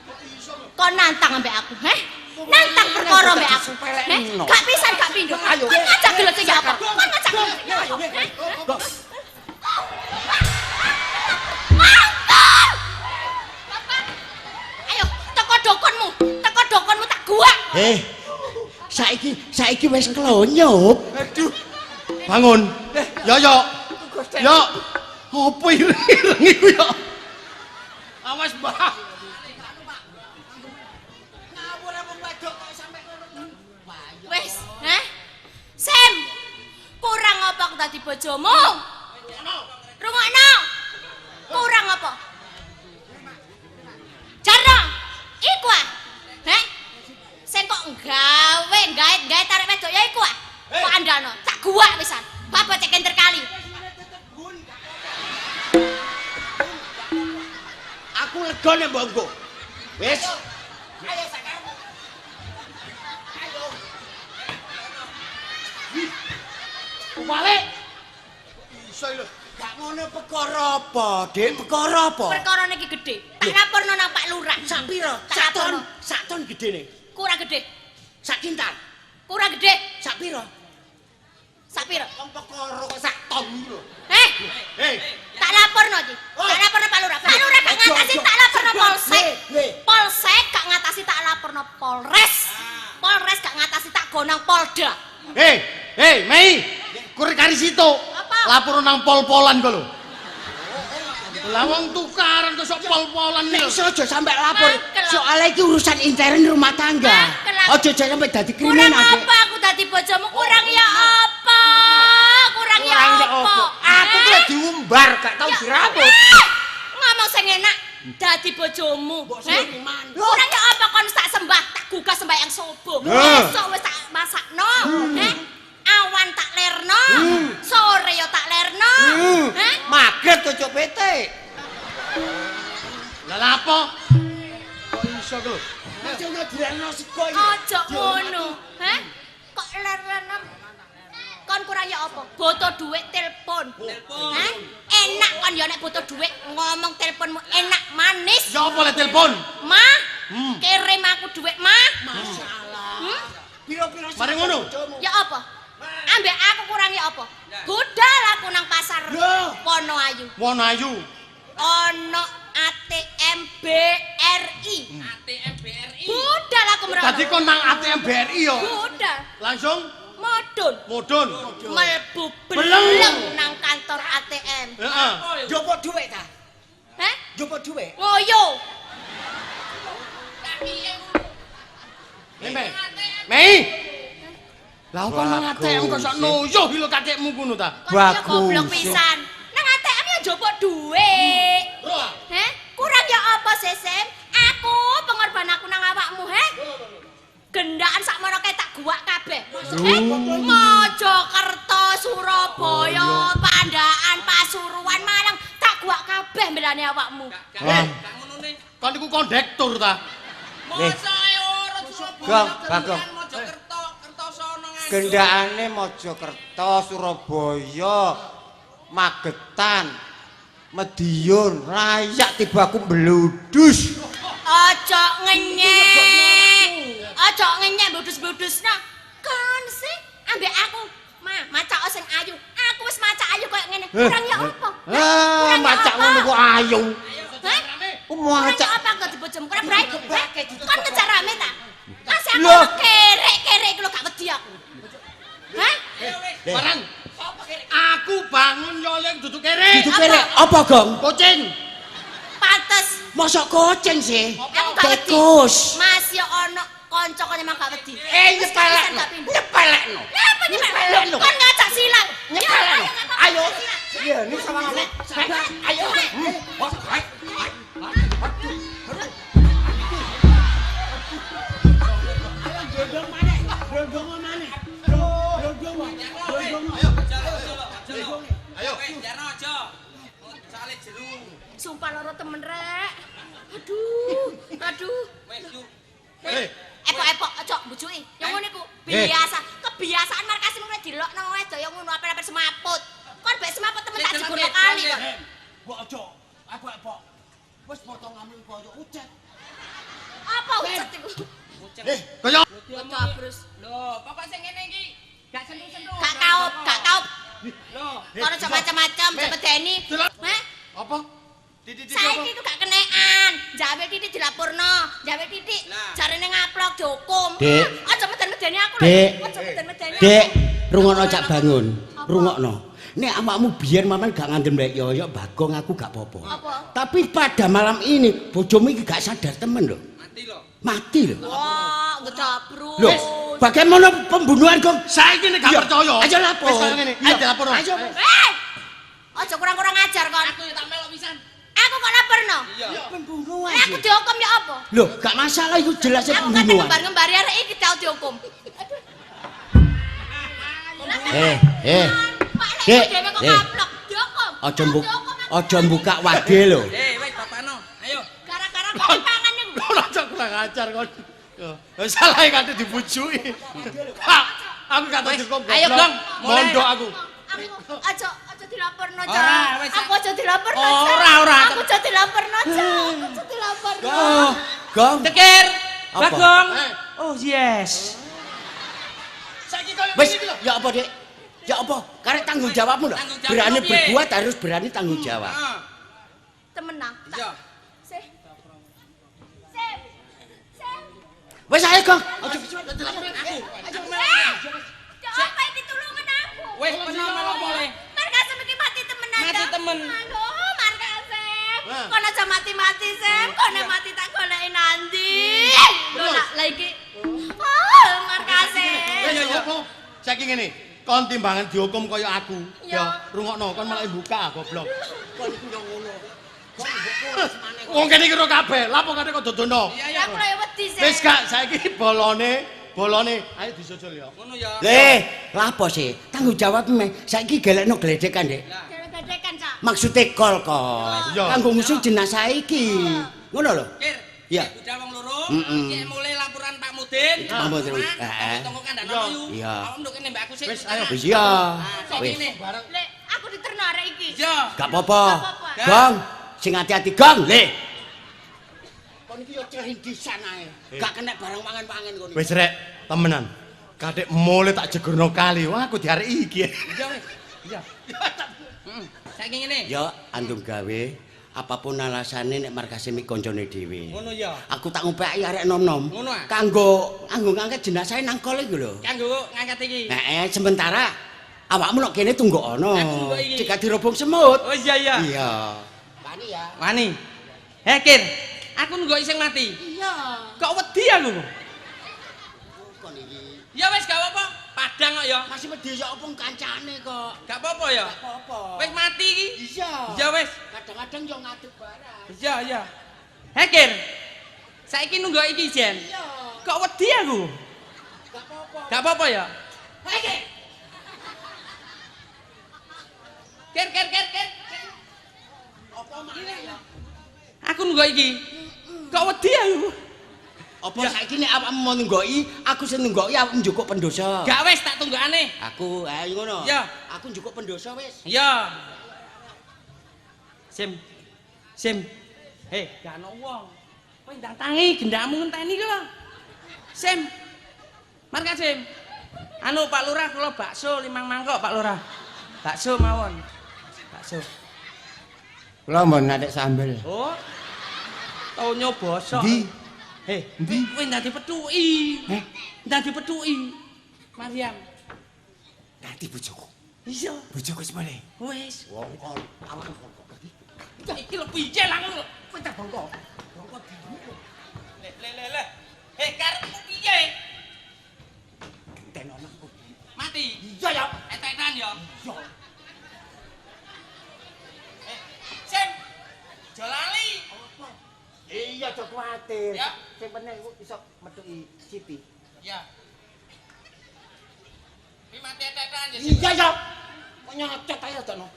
Kok iso lho? Kon nantang ambek aku, heh? Nantang perkara mbek aku. Heh? Gak pisan gak pindho. Kon ngajak gelut sing apa? Kon ngajak gelut sing apa? Mangkul! Bapak. Ayo, teko dokonmu tak guak. Saiki wis klonyop. Aduh. Bangun. Yo yo. Yo. Apa ireng iku yo? Awas, Mbah. Ngawur wong wedok kok sampe ngono. Wis, heh? Sem. Kurang apa aku dadi bojomu? Rungokno. Kurang apa? Jarno, iku ah. Heh? Sing kok gawe gaet-gaet arek wedok ya iku ah. Kok andano, tak guwak pisan. Bapak cek enter kali. Aku lega nek mbok engko. Wis. Ayo sakarmu. Ayo. Balik. Iso lho. Gak ngono perkara apa, Dik? Perkara apa? Perkara niki gedhe. Tak laporno nang Pak Lurah. Sak pira? Sak ton. Sak ton gedene. Kurang gedhe. Sak kintal. Kurang gedhe. Sak pira? Sak pira? Wong perkara kok sak ton lho. Heh. Hei. Tak laporno iki. Tak laporno Pak Lurah. Pak Lurah gak ngatasi tak laporno Polsek. Polsek gak ngatasi tak laporno Polres. Polres gak ngatasi tak gonang Polda. Hei, hei, Mei. Kur kari situ. Lapor nang pol-polan kok lho. Lah wong tukaran kok sok pol-polan Nek lho. iso aja sampe lapor. Soale iki urusan intern rumah tangga. Aja sampe dadi kriminal. Kurang apa aku dadi bojomu? Kurang ya apa? Kurang ya apa? Aku ki lek diumbar gak tau dirambut. Ngomong sing enak dadi bojomu. Kurang ya apa kon tak sembah, tak gugah sembahyang subuh. Esuk wis tak masakno, heh. Awan tak lerno, sore yo tak lerno. Heh? Maget cocok pitik. Lah lha apa? Kok iso ku lho? Aja ono dilerno sego iki. Aja ngono. Heh? Kok lerno? Kon kurang ya apa? Butuh duit telepon. Heh? Enak kon ya nek butuh duit ngomong teleponmu enak manis. Ya apa le telepon? Ma, kirim aku duit, Ma. Masalah. Piro-piro mari ngono. Ya apa? Ambek aku kurang ya apa? Budal aku nang pasar Wonoayu. Wonoayu. Ono ATM BRI. ATM BRI. Budal aku mrono. Dadi kon nang ATM BRI yo. Budal. Langsung mudhun. Mudhun. Mlebu beleng nang kantor ATM. Heeh. Njupuk dhuwit ta? Heh? Njupuk dhuwit. Ngoyo. Mei. Mei. Lah kok nang ATM kok sok noyo lho kakekmu ngono ta? Bagus. Goblok pisan. Nang ATM ya njupuk dhuwit. Heh? Kurang ya apa sesem? Aku pengorban aku nang awakmu, heh? Gendaan sakmono kae tak guwak kabeh. Heh? Mojokerto, Surabaya, Pandaan, Pasuruan, Malang tak guwak kabeh mbelane awakmu. Gak ngono ne. Kon iku kondektur ta? Mosoke ora Surabaya. Mojokerto. Gendakane Mojokerto, Surabaya, Magetan, Madiun, layak tiba aku mbludus. Aja ngenyek. Aja ngenyek bludus-bludusno. Kon sih ambek aku, Ma, macak sing ayu. Aku wis macak ayu koyo ngene. Kurang ya apa? Ah, macak ngono kok ayu. Hah? Macak apa kok dibojomu? Kurang brai. Kon ngejar rame ta? Masih aku kerek-kerek iku lho gak wedi aku. Hah? Barang. Aku bangun nyoleng duduk kerek. Duduk kerek apa, Gong? Kucing. Pantes. Mosok kucing sih? Aku gak wedi. Tikus. Masih ono kanca kon emang gak wedi. Nyepelekno. Nyepelekno. Lah nyepelekno. Kon ngajak silang. Nyepelekno. Ayo. Iya, ini sawangane. Ayo. Ayo gendong maneh. Blondongo maneh. Blondongo. Ayo, ayo. Wis, jarno aja. Soale jeru. Sumpah loro temen rek. Aduh, aduh. Wis, yuk. Epok-epok aja mbujuki. Ya ngono iku biasa. Kebiasaan markase mung dilokno wedok ya ngono apel-apel semaput. Kon bek semaput temen tak jegurno kali kok. Mbok aja epok-epok. Wis potonganmu koyo ucet. Apa ucet iku? Kaya Kecabrus. Lho, pokok sing ngene iki gak sentuh-sentuh. Gak kaup, gak kaup. Lho, Kono aja macam-macam, aja medeni. Heh? Apa? Titik-titik apa? Saiki iku gak kenekan. Jawe titik dilaporno, jawe titik jarene ngaplok dihukum. Aja meden-medeni aku lho. Aja meden-medeni. Dek, rungokno Cak Bangun. Rungokno. Nek awakmu biyen maman gak ngandel mbek Yoyo Bagong aku gak apa-apa. Tapi pada malam ini bojomu iki gak sadar temen lho. Mati lho. Mati lho. Wah, ngedabrus. Lho, bagaimana pembunuhan Gong? Saiki nek gak percaya. Ayo lapor. Wis kaya ngene, ayo dilaporno. Ayo. Eh! Aja kurang-kurang ajar kon. Aku ya tak melok pisan. Aku kok laporno? Iya. Pembunuhan. Lah aku dihukum ya apa? Lho, gak masalah iku jelas Aku kate pembunuhan. ngembar-ngembari arek iki tau dihukum. Eh. Dek, Dek, kok kaplok, dihukum. Aja aja buka wage lho. Eh, wis bapakno. Ayo. Gara-gara kok dipangan niku. Ora aja kurang ajar kon. Wis salah kate dibujuki. Aku gak tau dihukum. Ayo, Gong. Mondok aku. Aku aja aja dilaporno, Cak. Aku aja dilaporno, Cak. Ora, ora. Aku aja dilaporno, Cak. Aku aja dilaporno. Gong. Cekir. Bagong. Oh, yes. Saiki koyo Wis, ya apa, Dik? Ya apa? Karek tanggung jawabmu lho. Berani berbuat harus berani tanggung jawab. Temenan. Iya. Sih. Sip. Sip. Wis ayo, Gong. Aja dilaporno aku. Ya apa iki tulungan aku? Wis peno melok boleh. Markasem iki mati temenan. Mati temen. Aduh, Markasem. Kon aja mati-mati, Sem. Kon mati tak goleki nanti. Lho lah iki. Oh, Markasem. Wis apa? Saiki ngene. Kon timbangan dihukum kaya aku. Ya, rungokno kon malah buka goblok. Kon iku yo ngono. Wong kene iki ro kabeh. Lah apa kate kok dodono? Aku lho wedi, Sem. Wis gak saiki bolone, bolone ayo disusul ya. Ngono ya. Le, lah apa sih? Tanggung jawab meh. Saiki gelekno gledekan, Dik. Gledekan, Cak. Maksude kol kok. Kanggo ngusung jenazah iki. Ngono lho. Kir. Iya. Budal wong loro, iki mulai laporan Pak Mudin. Pak Mudin. Heeh. Tonggo kandhane yu. Iya. Awakmu nduk kene mbak aku sik. Wis ayo. Wis iya. Wis. Lek, aku diterno arek iki. Iya. Gak apa-apa. Gong, sing hati-hati Gong, Le. Kon iki yo cerindisan ae. Gak kena barang mangan-mangan kon iki. Wis rek, temenan. Kadek mulai tak jegurno kali. Wah, aku diarek iki. Iya wis. Iya. Heeh. Saiki ngene. Ya, andung gawe apapun alasane nek markase mi koncone dhewe. Ngono ya. Aku tak ngupeki arek nom-nom. Ngono ah. Kanggo ngangkat jenazah nang kol iku lho. Kanggo ngangkat iki. Heeh, sementara awakmu nok kene tunggu ono. Aku Cek dirobong semut. Oh iya iya. Iya. Wani ya. Wani. Heh Kir, aku nunggu sing mati. Iya. Kok wedi aku? Kon iki. Ya wis gak apa-apa. Padang kok ya. Masih wedi ya apa kancane kok. Gak apa-apa ya. Gak apa-apa. Wis mati iki. Iya. Ya wis. Kadang-kadang yo ngadeg barang. Iya iya. Heh Kir. Saiki nunggu iki Jen. Iya. Kok wedi aku? Gak apa-apa. Gak apa-apa ya? Hei Kir. Kir Kir Kir Kir. Apa maneh ya? Aku nunggu iki. Kok wedi aku? Apa saiki nek awakmu mau nunggoki, aku sing nunggoki awakmu njukuk pendosa. Gak wis tak tunggakane. Aku ayo ngono. Iya. Aku njukuk pendosa wis. Iya. Sim. Sim. Hei, gak ono wong. Kowe ndang tangi gendakmu ngenteni ki lho. Sim. Marka Sim. Anu Pak Lurah kula bakso 5 mangkok Pak Lurah. Bakso mawon. Bakso. Kula mbon natik sambel. Oh. Tonyo bosok. Ndi? Hei, Ndi? Kowe ndak dipethuki. Heh? Ndak dipethuki. Mariam. Nanti bojoku. Iya. Bojoku wis mulih. Wis. Wong kon awakmu kok. Iki lho piye lah ngono. Kowe tak bongko. Bongko dhewe. Le le le le. Hei, karepmu piye? Genten ana aku. Mati. Iya ya. Etekan ya. Iya. Sim. Aja lali. Iya, aja kuwatir. Ya. Sing penting iku iso methuki Siti. Ya. Kuwi mati etetan ya. Iya ya. Kok nyocot ae rodokno.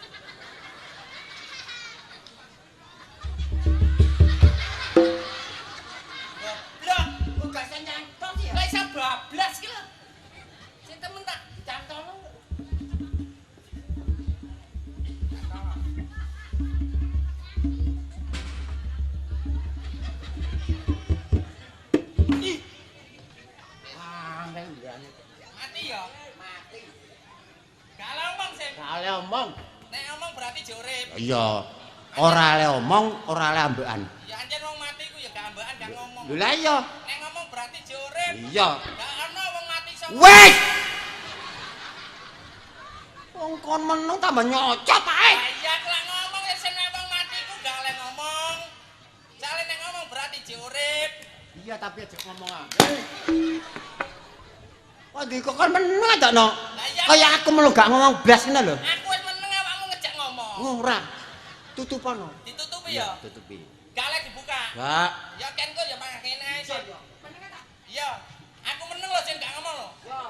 Goblok, kok gak iso nyantol ya. Kok iso bablas ki lho. Sing temen tak dicantol. Mati ya? Mati. Gak le omong sih. Gak le omong. Nek omong berarti jek urip. Iya. Ora le omong, ora le ambekan. Ya anjen wong mati ku ya gak ambekan, gak ngomong. Lho lah iya. Nek ngomong berarti jek urip. Iya. Gak ono wong mati iso. Wis. Wong kon meneng tambah nyocot ae. Lah iya aku lak ngomong ya sing wong mati ku gak le ngomong. Soale nek ngomong berarti jek urip. Iya tapi aja ngomong ah. Kok dikok kon meneng ta no? Kaya aku melu gak ngomong blas ngene lho. Aku wis meneng awakmu ngejak ngomong. Ora. Tutupono. Ditutupi ya? Tutupi. Gak lek dibuka. Gak. Ya ken kok ya mangah ngene ae sih. Meneng ta? Iya. Aku meneng lho sing gak ngomong lho. Iya.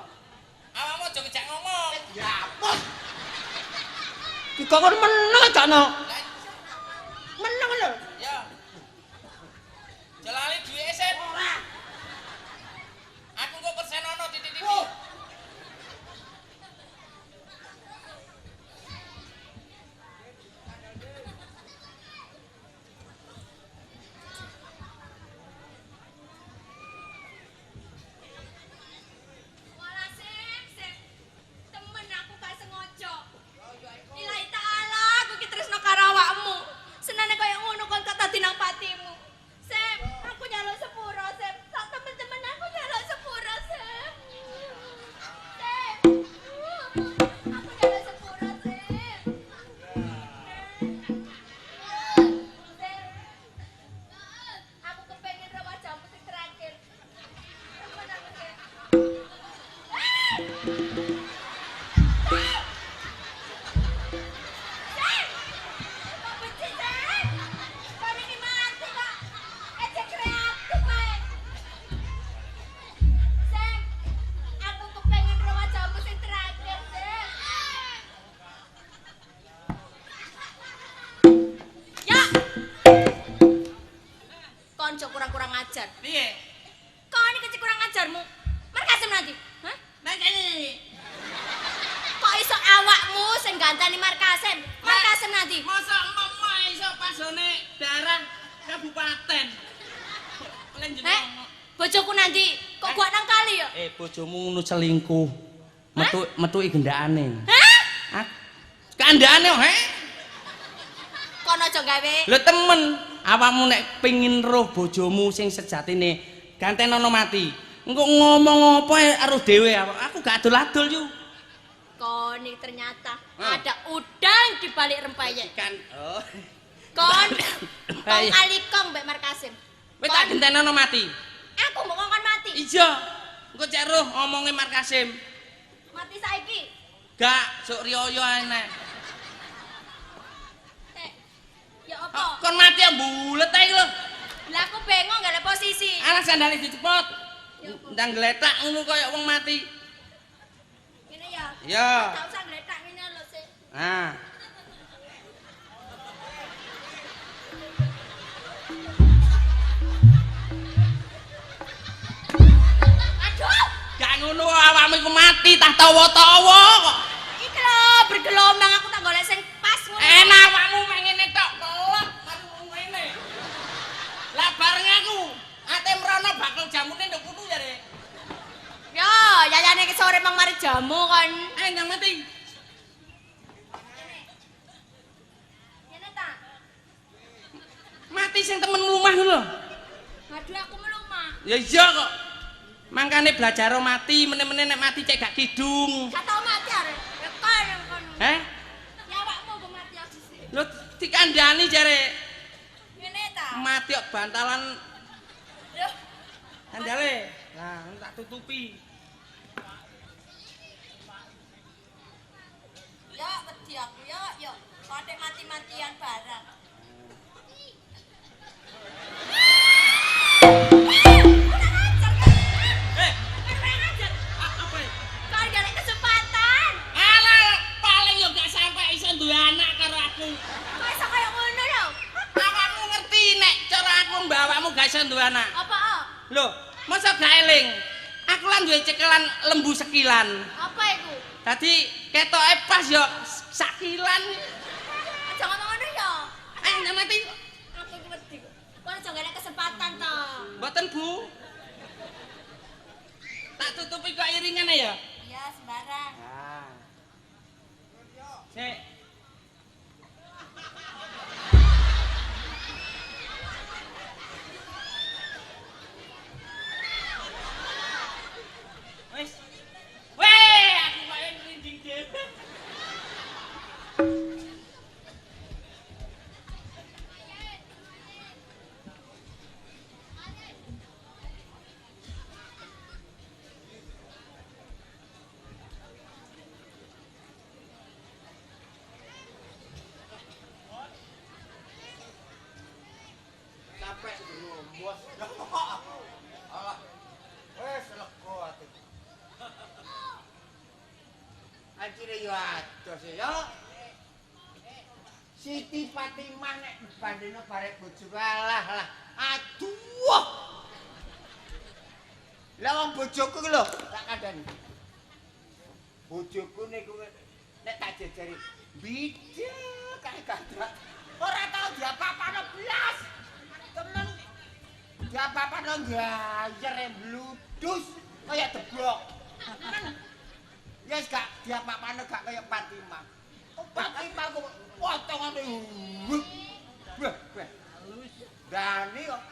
Awakmu aja ngejak ngomong. Ya apus. Dikok kon meneng ta no? Meneng lho. Ya. Jelali duwike sih. Ora. Aku kok persen ono titik-titik. Walah Sim, Sim. Temen aku gak sengaja. Lillahi ta'ala aku ki tresno karo awakmu. Senane koyo ngono kon tak dadi nang patimu. Sim, aku njaluk sepuro, Sim. Sak temen-temen aku njaluk sepuro, Sim. Sim. Aku njaluk sepuro, Sim. Sim. Aku kepengin ro wajahmu sing terakhir. Temen aku, Sim. Sim! Kok benci, Sim? Kon iki mati kok. Ejek kreatif ae. Sim, aku kepengen ro wajahmu sing terakhir, Sim. Ya. Konco kurang-kurang ajar. Piye? Kon iki kurang ajarmu. Markasem nanti. Hah? Nek kene. Kok iso awakmu sing gantani Markasem? Markasem nanti. Masa emak iso pasone daerah kabupaten. Oleh Eh, jeneng. bojoku nanti kok gua nang kali ya? Eh, bojomu ngono selingkuh. Metu metuki gendakane. Hah? Ah, kandhane he? Kono aja gawe. Lho temen, awakmu nek pengin roh bojomu sing sejatine gantenono mati. Engko ngomong apa karo dhewe aku gak adol-adol yu. Kon iki ternyata ada udang di balik rempeyek. Kan oh. Kon kong kali kong mbek Markasim. Wis tak gentenono mati. Aku mbok kongkon mati. Iya. Engko cek roh omonge Markasim. Mati saiki. Gak, sok riyo enek. Eh, ya apa? Kon mati ya bulet ae lho. Lah aku bengong gak ada posisi. Alah sandale dicepot. Ya apa? Ndang gletak ngono kaya wong mati. Ngene ya. Iya. Gak usah gletak ngene lho sik. Nah. Aduh, Gak ngono awakmu iku mati tah tawa-tawa kok. iki lho bergelombang aku tak golek sing pas ngono. Enak awakmu mengene tok kelep mari ngene. Lah bareng aku ate mrono bakul jamune nduk putu jare. Yo, yayane iki sore mang mari jamu kon. Ayo ndang mati. Ngene ta? Mati sing temen mlumah ngono lho. Aduh aku melumah. Ya iya kok. Mangkane belajar mati, meneh-meneh nek mati cek gak kidung. Gak tau mati arek. Ya kon kon. Heh? Ya awakmu kok mati aku sih. Lho dikandani jare. Ngene ta? Mati kok bantalan Loh, sandale. Lah, tak tutupi. Ya wedi aku ya, ya. Padhe mati-matian barang. Kurang ajar kan? Eh, Kurang ajar. apa? Kon golek kesempatan. anak. Apa? Lho, masa gak eling? Aku lan duwe cekelan lembu sekilan. Apa iku? Dadi ketoke pas yo sakilan. Aja ngomong ngono ya. Ayo nang mati. Aku iki wedi. Kok aja gak kesempatan to. Mboten, Bu. Tak tutupi kok iringan ya? Iya, sembarang. Ah. Sik. Wis. Weh, aku kok ngrinding dhewe. Sampai bos. Alah. Wes lega atiku. Ancire yo ados ya. Siti Fatimah nek dibandingno barek bojoku alah lah. Aduh. Lah wong bojoku ki lho tak kandhani. Bojoku niku nek tak jejeri bidek kae gandrak. Ora tau diapa-apano blas. Temen diapa-apano gayer bludus kaya deblok. Temen. Ya wis gak diapa-apano gak kaya Fatimah. Oh, Fatimah kok potongane. Wah, wah. Dani kok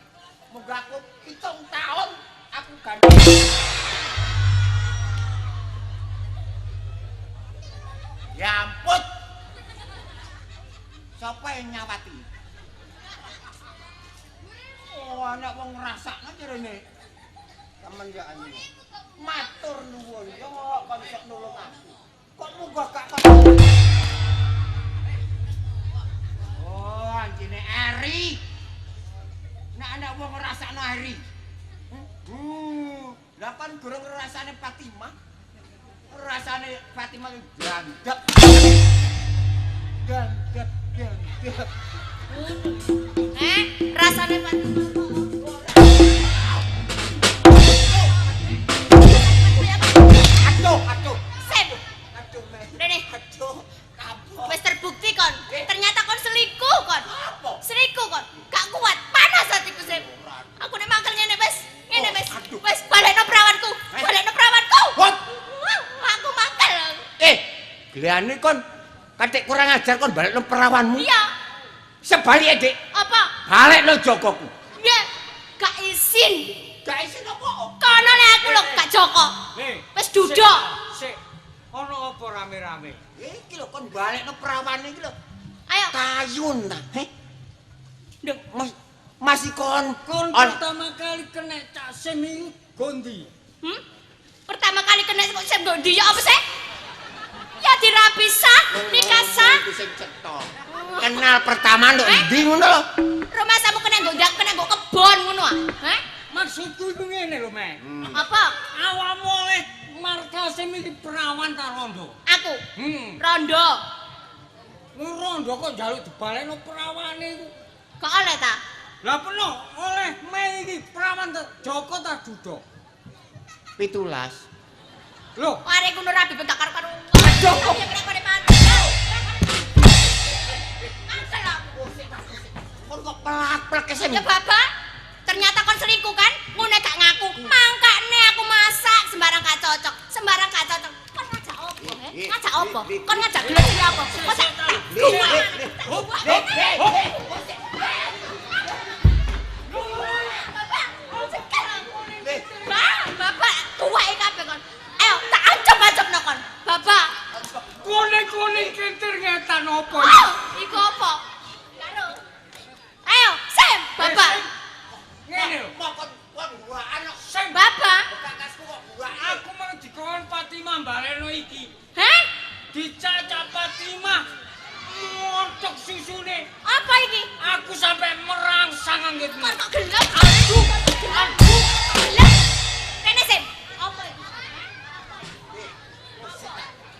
munggah aku 7 tahun aku gandeng. Ya ampun. Sapa yang nyawati? Oh, anak wong ngrasakno jarene. Temen ya anjing. Matur nuwun ya kok iso nulung aku. Kok munggah gak kok. Oh, anjine Eri. Nek anak wong ngrasakno Eri. Lah kan gorong ngrasane Fatimah. Rasane Fatimah gandep. Gandep, gandep. Rasane Fatimah. Aduh, aduh. Sip. Aduh, meh. Rene. Aduh, kapok. Wis terbukti kon. Ternyata kon selingkuh kon. Apa? Selingkuh kon. Gak kuat, panas hatiku Sip. Aku nek mangkel ngene wis, ngene wis. Aduh. Wis balekno perawanku. Balekno perawanku. What? Aku mangkel. Gleane kon katik kurang ajar kon balekno perawanmu. Iya. Sebalike, Dik. Apa? Balekno jogoku. Nggih. Gak izin. Gak izin apa? Kono nek aku lho gak joko. Wis duduk. Sik. Ono apa rame-rame? Iki lho kon balekno perawane iki lho. Ayo. Kayun ta, heh. Nduk, Mas masih kon Kon pertama kali kena Cak Sim iku gondi. Pertama kali kena kok Sim gondi ya apa sih? Ya dirabi sah, nikah sah. Iku sing cetha. Kenal pertama nduk endi ngono lho. Rumah samu kena nggo ndak kena nggo kebon ngono ah. Heh? Maksudku iku ngene lho, Mek. Apa? Awakmu oleh markase iki perawan ta rondo? Aku. Rondo. Rondo kok njaluk dibalekno perawane iku. Kok oleh ta? Lah peno oleh Mei iki perawan ta Joko ta Dudo? 17. Lho, arek ngono rabi gak karo-karo. Aduh. Ya kena kone mantu. Kon kok pelak-pelak sing. Ya bapak, ternyata kon selingkuh kan? Ngono gak ngaku. Mangkane aku masak sembarang gak cocok, sembarang gak cocok. Kon ngajak opo, he? Ngajak opo? Kon ngajak gelut sing apa? Kok sak Bapak, tuweke kabeh kon. Ayo, tak ancam-ancamno kon. Bapak. Kuning-kuning kintir ngetan opo? Iku apa? Karo. Ayo, Sam, Bapak. Ngene lho. Kok kon buakan kok. Sing Bapak. Kakasku kok buakan. Aku mau dikon Fatimah baleno iki. Heh? Dicacap Fatimah. Montok susune. Apa iki? Aku sampai merangsang anggitmu. Kon kok gelem? Aduh, aduh. Gelem. Rene, Sam. Apa iki?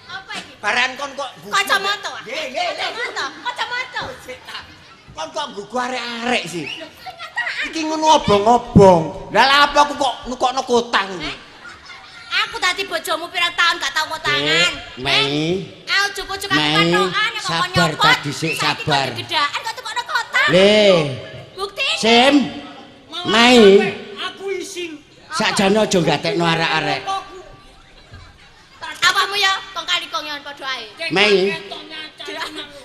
Apa iki? Baran kon kok kacamata. Nggih, nggih. Kacamata, kacamata. Kon kok nggugu arek-arek sih. Lho, kenyataan. Iki ngono obong-obong. Lah lha apa aku kok nukokno kotang iki? Aku dadi bojomu pirang tahun gak tau kotangan. Mei. Aku cukup-cukup aku Mei, patokan kok kon sabar nyopot. tadi sik, Saiki sabar. kok gedaan kok tukokno kotang. Le, Buktine. Sim. Mei, Aku isin. sakjane aja gatekno arek-arek. Apamu ya kong kali kong yon padha ae. Mei.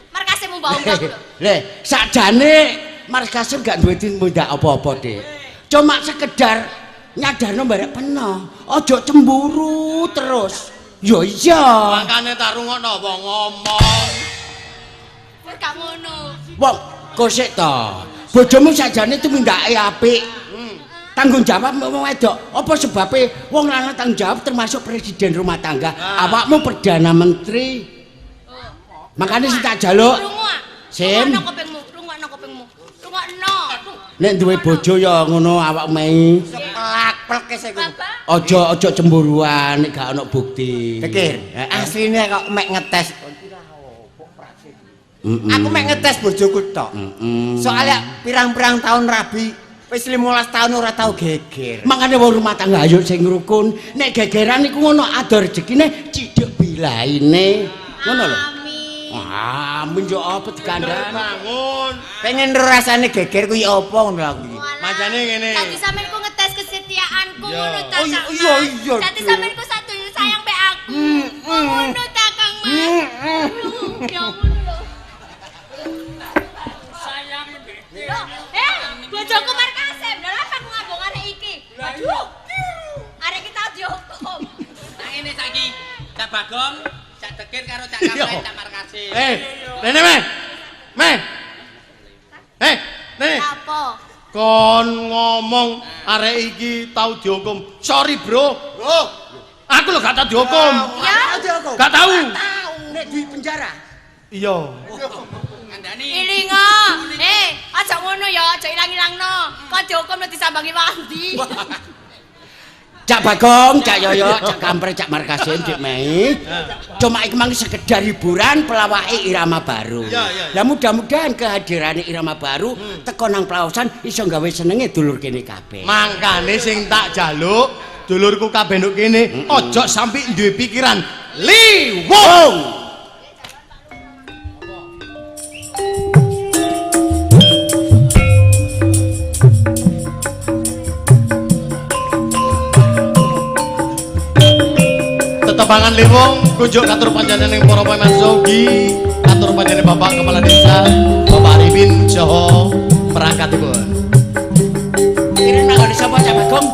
Markasemu mbok-mbok lho. Le, sakjane Mas Kasim gak duwe tindak apa-apa, Dik. Cuma sekedar nyadarno barek peno. Aja cemburu terus. Yo iya. Makane tak rungokno wong ngomong. Wis gak ngono. Wong kosek to. Bojomu sakjane tumindake apik. Tanggung jawab wong wedok. Apa sebabe wong lanang tanggung jawab termasuk presiden rumah tangga, awakmu perdana menteri. Makane sing tak jaluk Rungu. ah. Sim. Rungokno kupingmu, rungokno kupingmu. Rungokno. nek duwe bojo ya ngono awak mei. Pelak-pelek sik iku. Bapak, Aja aja cemburuan nek gak ono bukti. Dekir, Heeh. asline kok mek ngetes. Mm-mm. Aku mek ngetes bojoku tok. Mm-mm. Soalnya pirang-pirang tahun rabi, wis 15 tahun ora tau geger. Makane wong rumah tangga ayo sing rukun. Nek gegeran iku ngono ado rezekine cidhek bilaine. Ngono lho. Amin. Amin yo apa dikandani. Bangun. Pengen rasane geger kuwi apa ngono aku iki. Walah. Macane ngene. Dadi sampean ku ngetes kesetiaanku Iya. ngono ta, Oh, Kang iya, Mas. iya, Dadi Duk. sampean ku satu sayang mbek aku. Oh, ngono ta, Kang Mas. Ya ngono lho. Sayange mbek. Loh, bojoku Markasem. Lha apa aku ngambung arek iki? Waduh. Arek iki tau dihukum. Nah ngene saiki, Cak Bagong, Cak Dekir karo Cak Kampret, Cak Markase. Rene meh. Meh. Rene. Apa? Kon ngomong arek iki tau dihukum. Sorry, Bro. Bro, Aku lho gak tau dihukum. Ya. Gak tau. Nek di penjara. Iya. Kandhani. Ilinga. Aja ngono ya, aja ilang-ilangno. Kon dihukum lho disambangi wandi. Cak Bagong, Cak Yoyo, Cak Kampret, Cak Markasim, Dik Mei. Cuma iki mang sekedar hiburan pelawake irama baru. Iya, iya, iya. Lah mudah-mudahan kehadiran irama baru teko nang Plaosan iso gawe senenge dulur kene kabeh. Mangkane sing tak jaluk dulurku kabeh nduk kene aja sampe duwe pikiran liwong. Tetepangan liwong kunjuk katur panjenengan para pamansa ugi katur panjenengan Bapak Kepala Desa Bapak Arifin saha perangkatipun. Kirim nang ngene sapa Cak Bagong?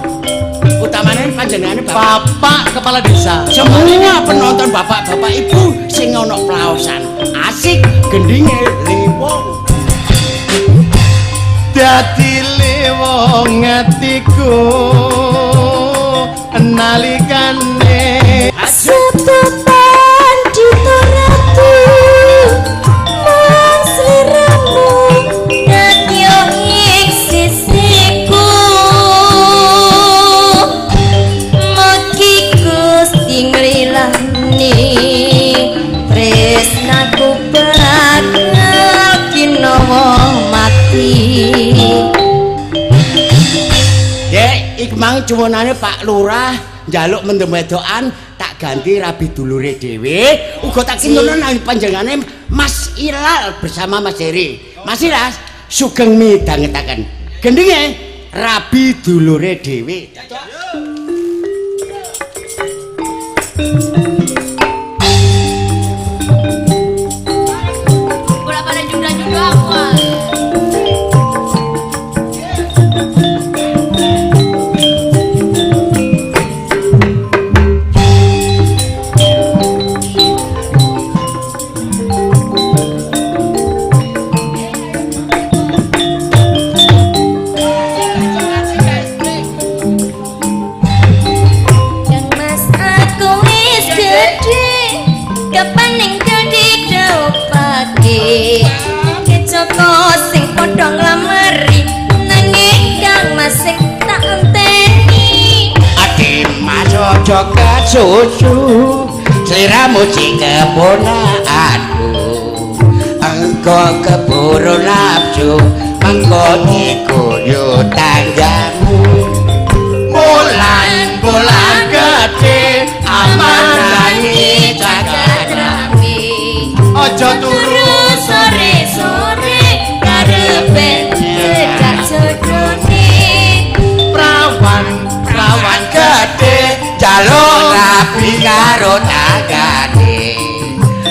Utamane panjenengane Bapak. Bapak Kepala Desa. Semua penonton bapak-bapak ibu sing ana Plaosan. Asik gendinge liwong. Dadi liwong atiku nalikane Setepan ditoratu mung sliramu nadya ing sisiku mugi Gusti nglilani tresnaku bakal kinawa mati. Dek, iki mang cuwunane Pak Lurah njaluk mendem wedokan tak ganti rabi dulure dhewe. Uga tak kintono nang panjenengane Mas Ilal bersama Mas Heri. Mas Ilal sugeng midhangetaken. Gendinge rabi dulure dhewe. Bola-balik junda-junda aku ah. Kang Mas aku wis gedhe kapan ning dadi daupake kecoko sing padha nglamari nanging Kang Mas sing tak enteni. Ati Mas aja kesusu sliramu sing keponakanku. Engko keburu nafsu mengko diguyu karo tanggamu. Bulan bulan gede amarani jagat rame. Aja turu sore-sore karepe cedak jodone. Prawan prawan gede jaluk rabi karo tanggane.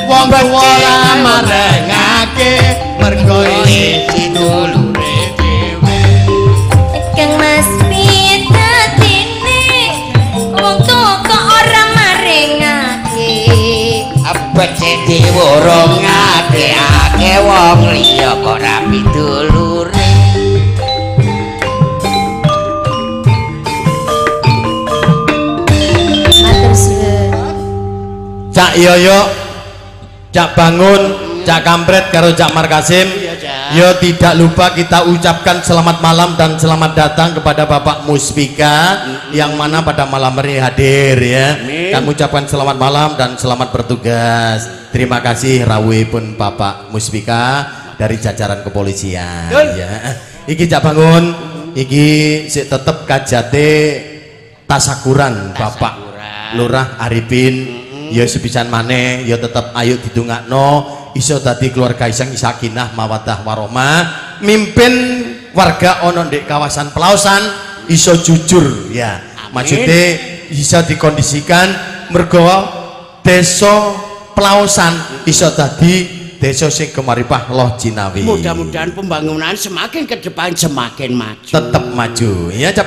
Wong tuwa ora marengake mergo isih dulure dhewe. Kang Mas piye dadine wong tuwa kok ora marengake? Becik diwurungake akeh wong liya kok rabi dulure. Matur suwun. Cak Yoyo, Cak Bangun, Cak Kampret karo Cak Markasim. Iya, Cak. Yo tidak lupa kita ucapkan selamat malam dan selamat datang kepada Bapak Muspika yang mana pada malam hari hadir ya. Amin. Kami ucapkan selamat malam dan selamat bertugas. Terima kasih rawuhipun Bapak Muspika dari jajaran kepolisian Betul. ya. Iki Cak Bangun, iki sik tetep kajate tasakuran Bapak Tasakuran. Lurah Arifin. Ya sepisan maneh ya tetep ayo didongakno iso dadi keluarga isang sakinah mawaddah warahmah, mimpin warga ono ndek kawasan Plaosan iso jujur ya. Amin. Maksudnya iso dikondisikan mergo desa Plaosan iso dadi desa sing gemaripah loh jinawi. Mudah-mudahan pembangunan semakin ke depan semakin maju. Tetep maju ya Cak.